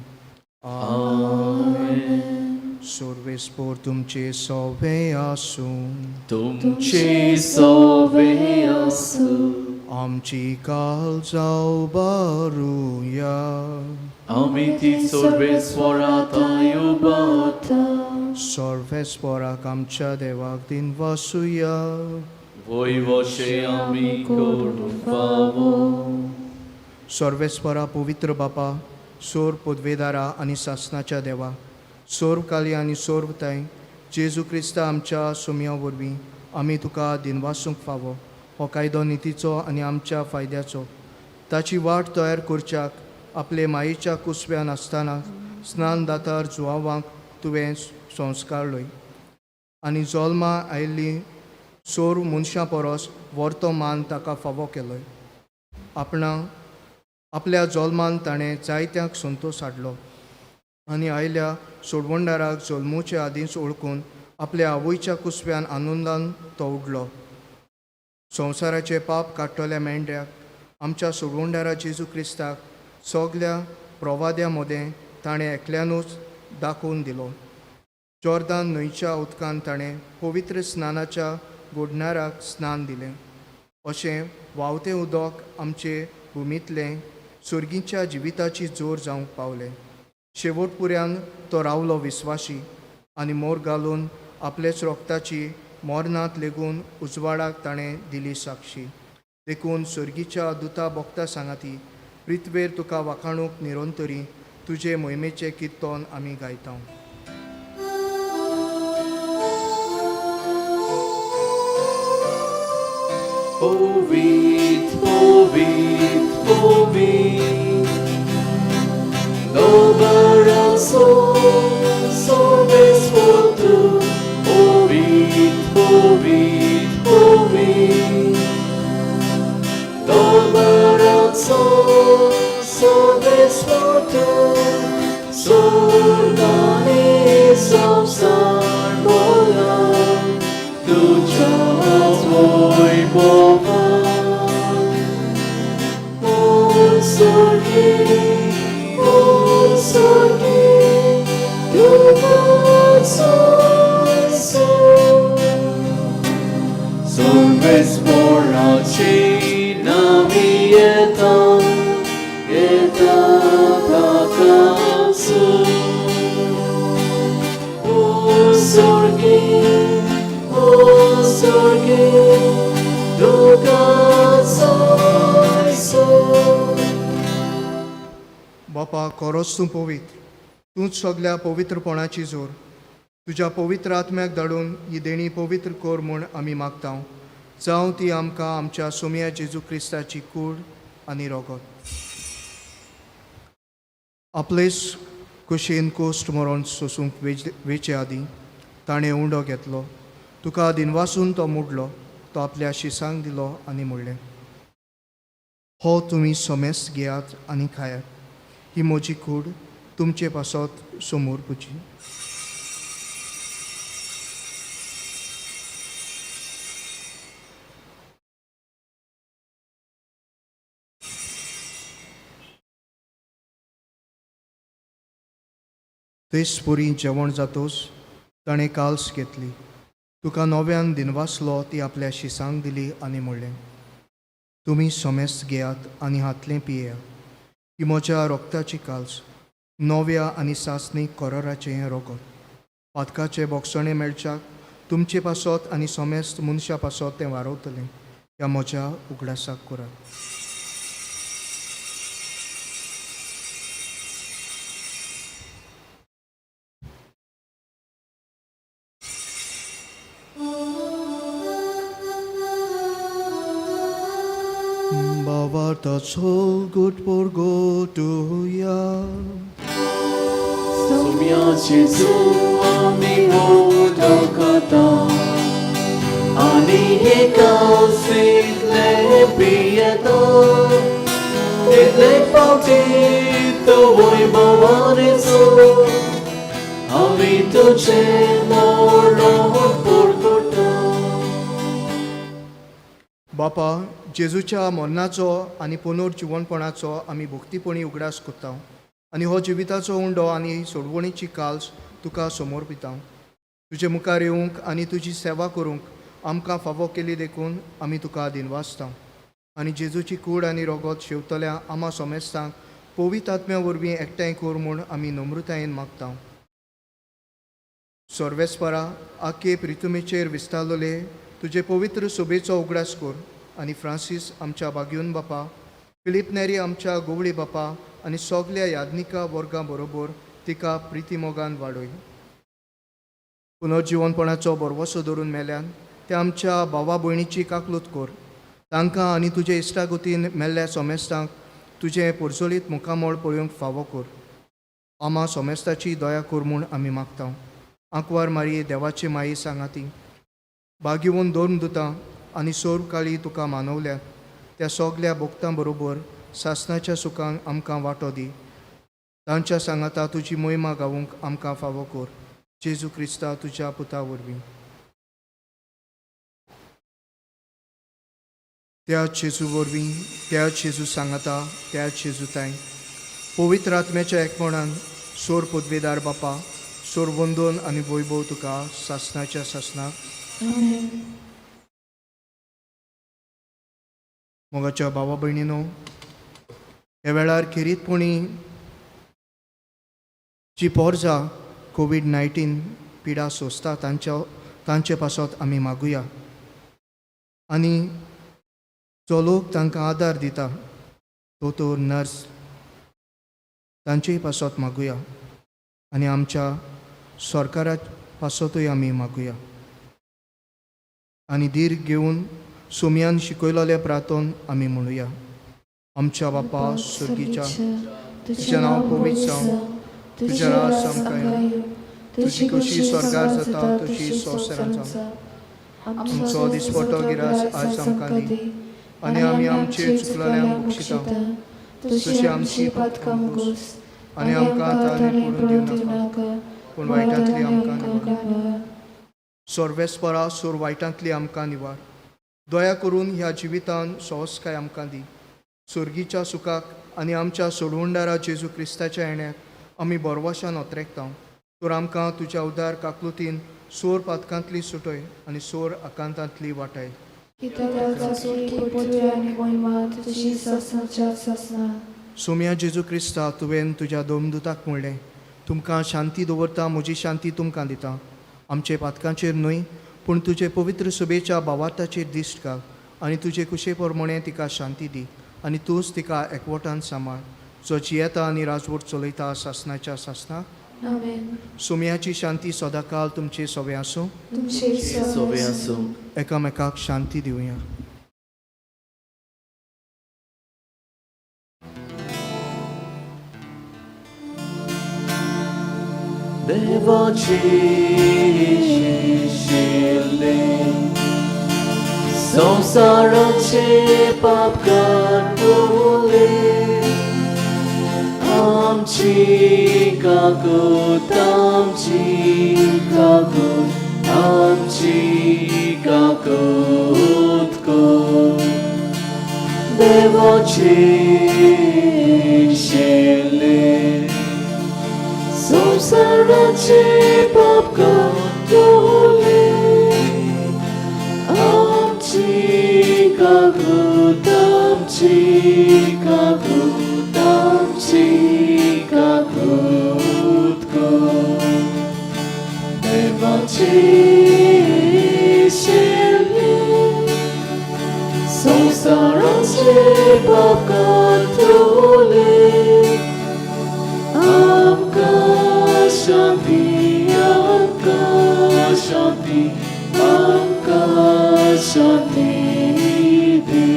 सर्वेस्पोर तुमचे सवे आसूं. तुमचे सवे आसूं. आमची काल जावं बारुया. आमी ती सर्वेस्वरात उबारता. सर्वेस्पोराक आमच्या देवाक दिन वासुया. वय वशे आमी करूंक फावो. सर्वेस्परा, पवित्र बापा, सोर पदवेदारा आनी सासनाच्या देवा, सोर्व काली आनी सोर्व ताई, जेजू क्रिस्ता आमच्या सोम्या वरवीं आमी तुका दिनवासूंक फावो. हो कायदो नितीचो आनी आमच्या फायद्याचो. ताची वाट तयार करच्याक आपले मायेच्या कुसव्यान आसतना स्नान दातार जुवावांक तुवें संस्कारलोय आनी जल्मा आयिल्ली सोर मनशां परस वर्तो मान ताका फावो केलोय. आपणा आपल्या जल्मान ताणें जायत्यांक संतोश हाडलो आनी आयल्या सोडवणदाराक जल्मुचे आदींच ओळखून आपल्या आवयच्या कुसव्यान आनंदान तो उडलो. संवसाराचे पाप काडटल्या मेंढ्याक, आमच्या सोडवणदारा जेजू क्रिस्ताक सगल्या प्रवाद्या मदें ताणें एकल्यानूच दाखोवन दिलो. जॉर्दान न्हंयच्या उदकान ताणें पवित्र स्नानाच्या गोडणाराक स्नान दिलें. अशें व्हांवतें उदक आमचे भुमींतलें सर्गीच्या जिविताची जोर जावंक पावलें. शेवट पुऱ्यान तो रावलो विस्वाशी आनी मोर घालून आपलेच रोगताची मोरनांत लेगून उजवाडाक ताणें दिली साक्षी. देखून सर्गीच्या दुता बोगता सांगाती पृथ्वेर तुका वाखाणूक निरंतरी तुजे मोहिमेचें किर्तन आमी गायता. Povit, povit, povit, Dobra so besfotu. Povit, povit, povit, Dobra so besfotu, Sorgani samsar bola, तुझ्या वैभवान. O sorgi, O sorgi, तुझा so Sorves morachi nami eta, eta takasu. O sorgi, O sorgi, तुका so. बापा खरोच तूं पवित्र, तूंच सगल्या पवित्रपणाची जोर. तुज्या पवित्र आत्म्याक धाडून ही देणी पवित्र कर म्हूण आमी मागता. जावं ती आमकां आमच्या सोमया जेजू क्रिस्ताची कूड आनी रोगत. आपलेच कुशेन कोश्ट मरोन सोसूंक वेचे आदीं ताणें उंडो घेतलो, तुका दिनवासून तो मोडलो, तो आपल्या शिसांक दिलो आनी म्हणलें, हो तुमी सोमेस घेयात आनी खायात, ही म्हजी कूड तुमचे पासत समोर पुची. तेच पुरी जेवण जातोच ताणें काल्स घेतली, तुका नव्यान दिनवासलो, ती आपल्या शिसांक दिली आनी म्हणलें, तुमी सोमेस घेयात आनी हातलें पियेयात, ही म्हज्या रोगताची काल्स, नव्या आनी सासणी कोरोराचें हें रोगत. पातकाचें बोगसणें मेळच्याक तुमचे पासत आनी सोमेस्त मनशा पासत तें वारवतलें. ह्या म्हज्या उगडासाक करात. भावार्थाचो गुट पोरगोटुया. सोम्या जेजू आमी मोदकता आनी हे कालसींतले पियेता, तितले फावटी तो वैभवानेचो आमी तुजें मोडोन पोरगोटा. बापा, जेजूच्या मरणाचो आनी पुनर्जिवनपणाचो आमी भक्तीपणी उगडास करता आनी हो जिविताचो उंडो आनी सोडवणीची काल्स तुका समोर पिता. तुजे मुखार येवंक आनी तुजी सेवा करूंक आमकां फावो केली देखून आमी तुका दिनवासता. आनी जेजूची कूड आनी रोगत शेवतल्या आमा सोमेस्तांक पवित्र आत्म्या वरवीं एकठांय कर म्हूण आमी नम्रतायेन मागता. सर्वेस्परा, आखे प्रितुमेचेर विस्तारलेले तुजे पवित्र सोबेचो उगडास कर आनी फ्रांसीस आमच्या बागयोन बापा, फिलीप नेरी आमच्या गोवळी बापा आनी सगल्या याज्ञिका वर्गां बरोबर तिका प्रितीमोगान वाडय. पुनर्जिवनपणाचो भरवसो धरून मेल्यान त्या आमच्या भावा भयणीची काकलूत कर. तांकां आनी तुजे इश्टागतीन मेल्ल्या सोमेस्तांक तुजें पोरजोलीत मुखामळ पळोवंक फावो कर. आमा सोमेस्ताची दया कर म्हूण आमी मागता. आंकवार मारी देवाची माई सांगाती बागेवन दोन दुतां आनी सोर काळी तुका मानवल्या त्या सगल्या भोक्तां बरोबर सासणाच्या सुखांक आमकां वांटो दी. तांच्या सांगाता तुजी मोहिमा गावूंक आमकां फावो कर. जेजू क्रिस्ता तुज्या पुता वरवीं. त्या जेजू वरवीं, त्या जेजू सांगाता, त्या जेजू ताय पवित्र आत्म्याच्या एकपणान सोर पदवेदार बापा, सोर वंदन आनी वैभव तुका सासणाच्या सासणाक. आमेन. मोगाच्या भावा भयणीनो, ह्या वेळार खेरीतपणी जी पोरजा कोवीड 19 पिडा सोंसता तांचे पासत आमी मागुया आनी जो लोक तांकां आदार दिता, दोतोर, नर्स, तांचेय पासत मागुया आनी आमच्या सरकारा पासतूय आमी मागुया आनी धीर घेवन सोमयान शिकयलेलें प्रार्थन आमी म्हणुया. आमच्या बापा सुर्गीच्या, तुजें नांव पवित्र जावं, तुजें राज आमकां येवं, तुजी खोशी स्वर्गार जाता तशी संवसारांत जावं. आमचो दिसपटो गिरास आयज आमकां दी आनी आमी आमचे चुकलेल्यांक बक्षिता तशी आमची पातकां मुगोस आनी आमकां ताणें पडून दिवं नाका, पूण वायटांतली आमकां निवार. सर्वेस्परा सोर वायटांतली आमकां निवार. दया करून ह्या जिवितान सोंसकाय आमकां दी. सुर्गीच्या सुखाक आनी आमच्या सोडवणदारा जेजू क्रिस्ताच्या येण्याक आमी बोरवाशान ओतरेकता. तर आमकां तुज्या उदार काकलुतीन सोर पातकांतली सुटय आनी सोर आकांतांतली वाटाय. सोम्या जेजू क्रिस्ता, तुवें तुज्या दोमदुताक म्हणलें, तुमकां शांती दवरता, म्हजी शांती तुमकां दिता. आमचे पातकांचेर न्हय पूण तुजे पवित्र सुबेच्या भावार्थाचेर दिश्ट घाल आनी तुजे कुशे प्रमाणे तिका शांती दी आनी तूंच तिका एकवटान सांबाळ, जो जियेता आनी राजवट चलयता सासनाच्या सासनाक. सोम्याची शांती सदांकाल तुमचे सवे आसूं. सोवे आसूं. एकामेकाक शांती दिवया. देवाची शिरले संसाराचे पाप काडटले, आमची काकूत, आमची काकूत, आमची काकूत कर. देवाची शिरले संसाराचे पाप काडटले, आमची काकूत, आमची काकूत, आमची काकूत कर. देवाची शिरले संसाराचे पाप काडटले, आमकां शांती, आमकां शांती, आमकां शांती दी.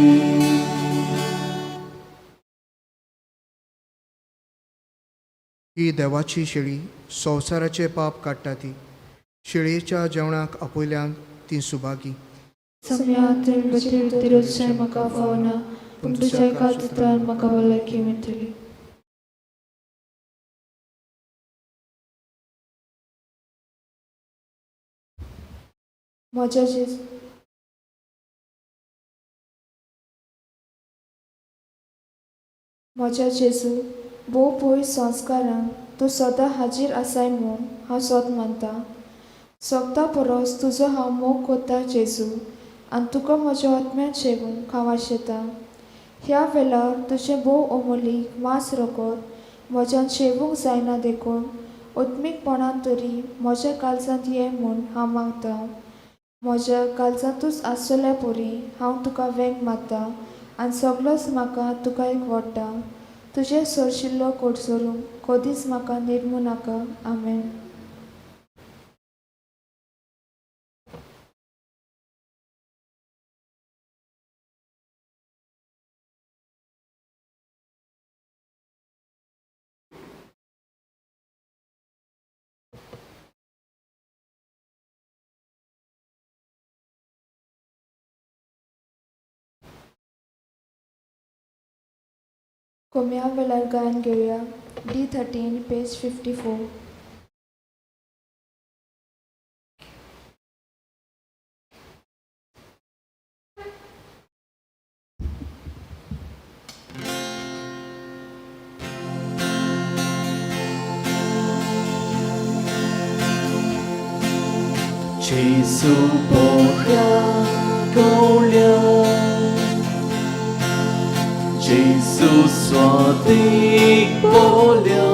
ही देवाची शेळी संवसाराचे पाप काडटा ती शेळयेच्या जेवणाक आपयल्यान ती सुभागी. म्हाका फावना, पूण तुज्या एका दुतान म्हाका भलायकी मेळटली. म्हज्या जेजू, म्हज्या जेजू, भोव पयस संस्कारान तूं सदां हाजीर आसाय म्हूण हांव सोद मानता. सोगता परस तुजो हांव मोग कोत्ता जेजू, आनी तुका म्हज्या आत्म्यान शेवूंक हांव आशेतां. ह्या वेळार तुजें भोव अमोलीक मांस रगत म्हज्यान शेवूंक जायना, देखून आत्मीकपणान तरी म्हज्या काळजांत ये म्हूण हांव मागता. म्हज्या काळजांतूच आसतल्या परी हांव तुका वेंग मारता आनी सगलोच म्हाका तुका एक वडटा. तुजें सोरशिल्लो कोटसोरूंक कदीच म्हाका निर्मू नाका. आमेन. कोम्या वेळार गायन घेवया. D 13 page 54. जेजू बोऱ्या गवल्या जेजू स्वातीक बोल्या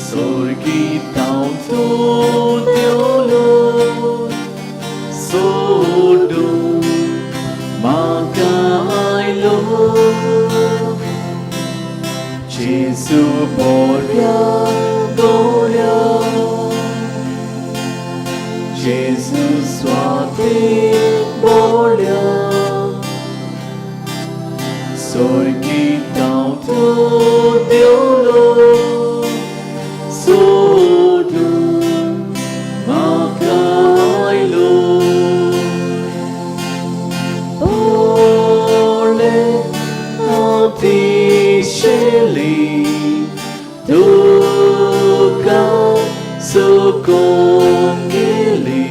सोर्गी तूं देवलो सोडून म्हाका आयलो जेजू बोल्या गोऱ्या जेजू स्वातीक बोल्या सोर्गी तूं देवलो सोडून म्हाका आयलो ओले अतिशेली तुका सुकून गेली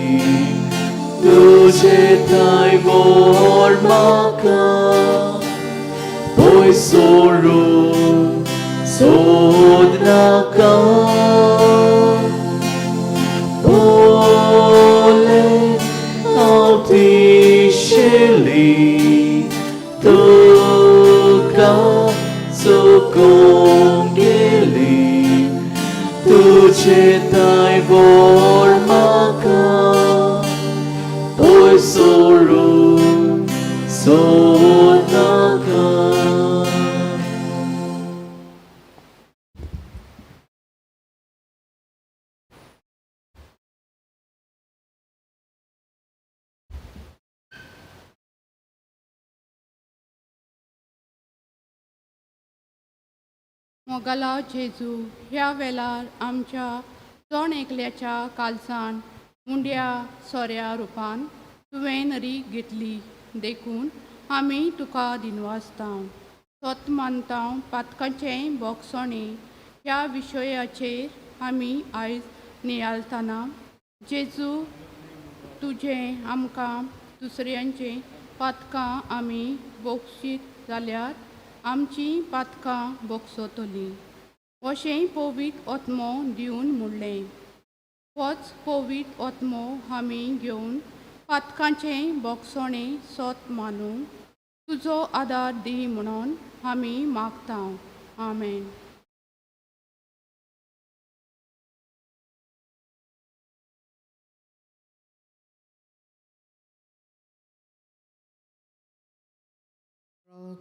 तुजे थांय व्हर म्हाका पय सोडून सोद नाका ओले अतिशेली तुका चुकून गेली तुजे थांय व्हर म्हाका पय सोडून सोद नाका. मोगाला जेजू ह्या वेळार आमच्या जण एकल्याच्या कालसान मुंड्या सोऱ्या रुपान तुवें रीग घेतली देखून आमी तुका दिनवासता सत मानता. पातकाचें बोगसणें ह्या विशयाचेर आमी आयज नियाळतना जेजू तुजें आमकां दुसऱ्यांचें पातकां आमी बोगशीत जाल्यार आमचीं पातकां बोगसतलीं अशें पवित्र आत्मो दिवन म्हणलें. होच पवित्र आत्मो आमी घेवन पातकांचें बोगसणें सत मानून तुजो आदार दी म्हणून आमी मागता. आमेन.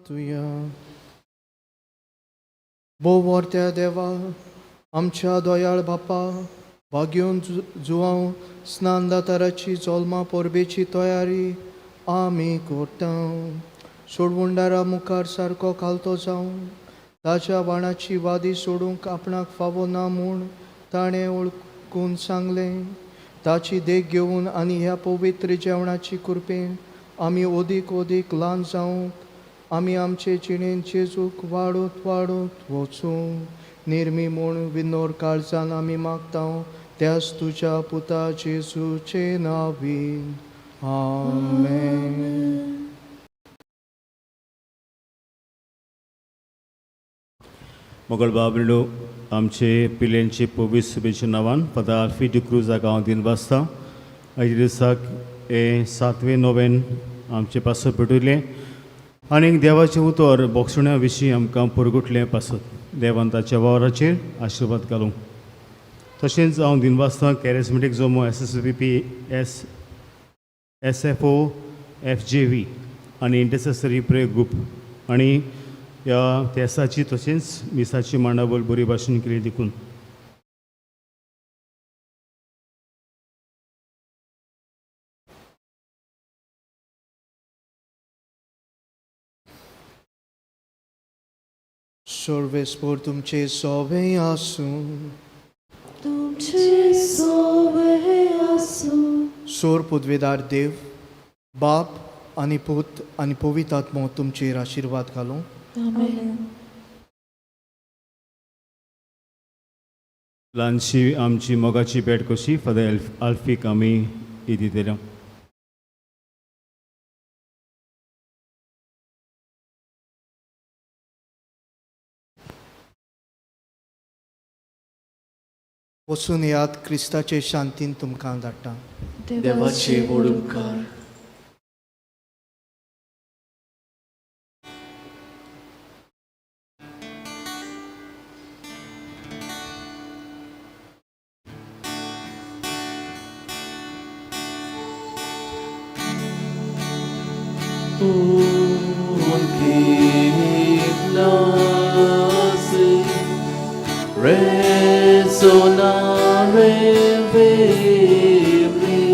तुया भोव व्हरत्या देवा आमच्या दयाळ बापा भाग्योन जुवांव स्नानदाताराची जल्मा परबेची तयारी आमी करता. सोडवणदारा मुखार सारको खालतो जावं ताच्या वाणाची वादी सोडूंक आपणाक फावो ना म्हूण ताणें वळखून सांगलें. ताची देख घेवन आनी ह्या पवित्र जेवणाची कृपेन आमी ओदीक ओदीक ल्हान जावंक आमी आमचे जिणेन जेजूक वाडत वाडत वचूं निर्मी म्हूण विनोर काळजान आमी मागता त्याच तुज्या पुता जेजूचे नावीन. आमेन. मोगल बाबलो आमचे पिलेंचे पवित्र सुबेच्या नांवान फादर आल्फी डिक्रूज हाका हांव दिनवासता. आयच्या दिसाक हें सातवें नोवेन आमचे पासत पेटयलें आनीक देवाचें उतर बोगसण्या विशीं आमकां पुरगुटलें पासत देवान ताच्या वावराचेर आशिर्वाद घालूं. तशेंच हांव दिनवासता कॅरिस्मेटीक जमो S S P P S S F O F J V आनी इंटरसेसरी प्रे ग्रुप आनी ह्या तेसाची तशेंच मिसाची मांडावळ बरी भाशेन केली देखून. सर्वेस्पोर तुमचे सोवे आसूं. तुमचे सोवे आसूं. सोर पुदवेदार देव बाप आनी पूत आनी पवित्र आत्मो तुमचेर आशिर्वाद घालूं. आमेन. ल्हानशी आमची मोगाची भेट कशी फादर आल्फीक आमी ही दितले. वचून याद क्रिस्ताचे शांतीन तुमकां धाडटा. देवाचे व्हड उपकार. Un nasi resonare vibri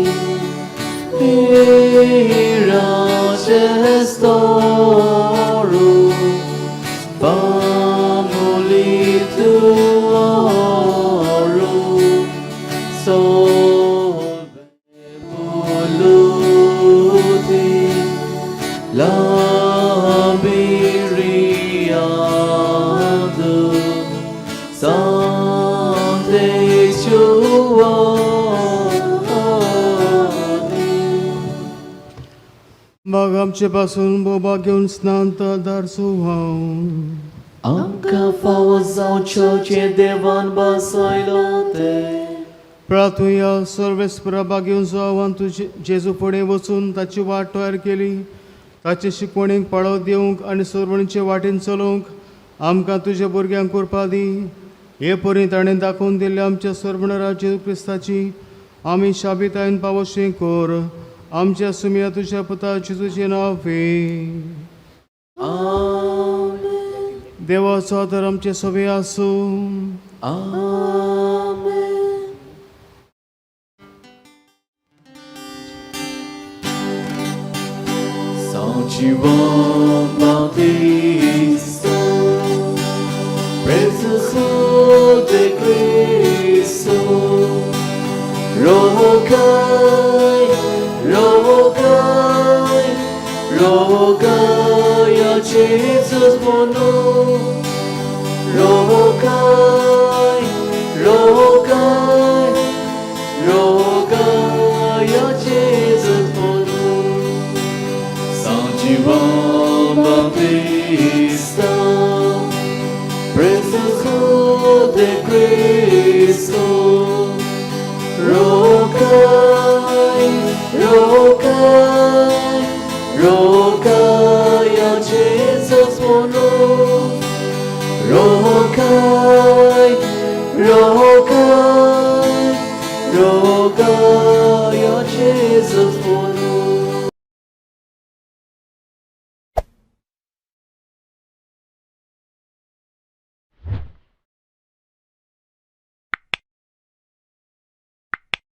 ira gestoru famuli tuoru solve voluti labiriado Sante Giovanni. मग आमचे पासून बोबा घेवन स्नान दार हांव आमकां फावो जावचो जे देवान बसयलो तें प्रार्थुया सर्वेस्परा बागेवन जावन तुजे जेजू फुडें वचून ताची वाट तयार केली ताचे शिकवणीक पाळो दिवंक आनी सर्वणीचे वाटेन चलोवंक आमकां तुज्या भुरग्यांक कृपा दी हे परी ताणें दाखोवन दिल्ल्या आमच्या सर्वणरा जेजू क्रिस्ताची आमी शाबितायन पावोशी कर आमच्या सुमया तुज्या पुता जेजूचें नांव फे आमेन. देवाचो आदार आमचे सगळे आसूं. आमेन. São João Bautista, precursor de Cristo, rogai, rogai, rogai a Jesus por nós. Rogai, rogai, rogai a Jesus por nós. São João Bautista, precursor de Cristo, rogai, rogai, rogai a Jesus por nós. Rogai, rogai, rogai a Jesus por nós.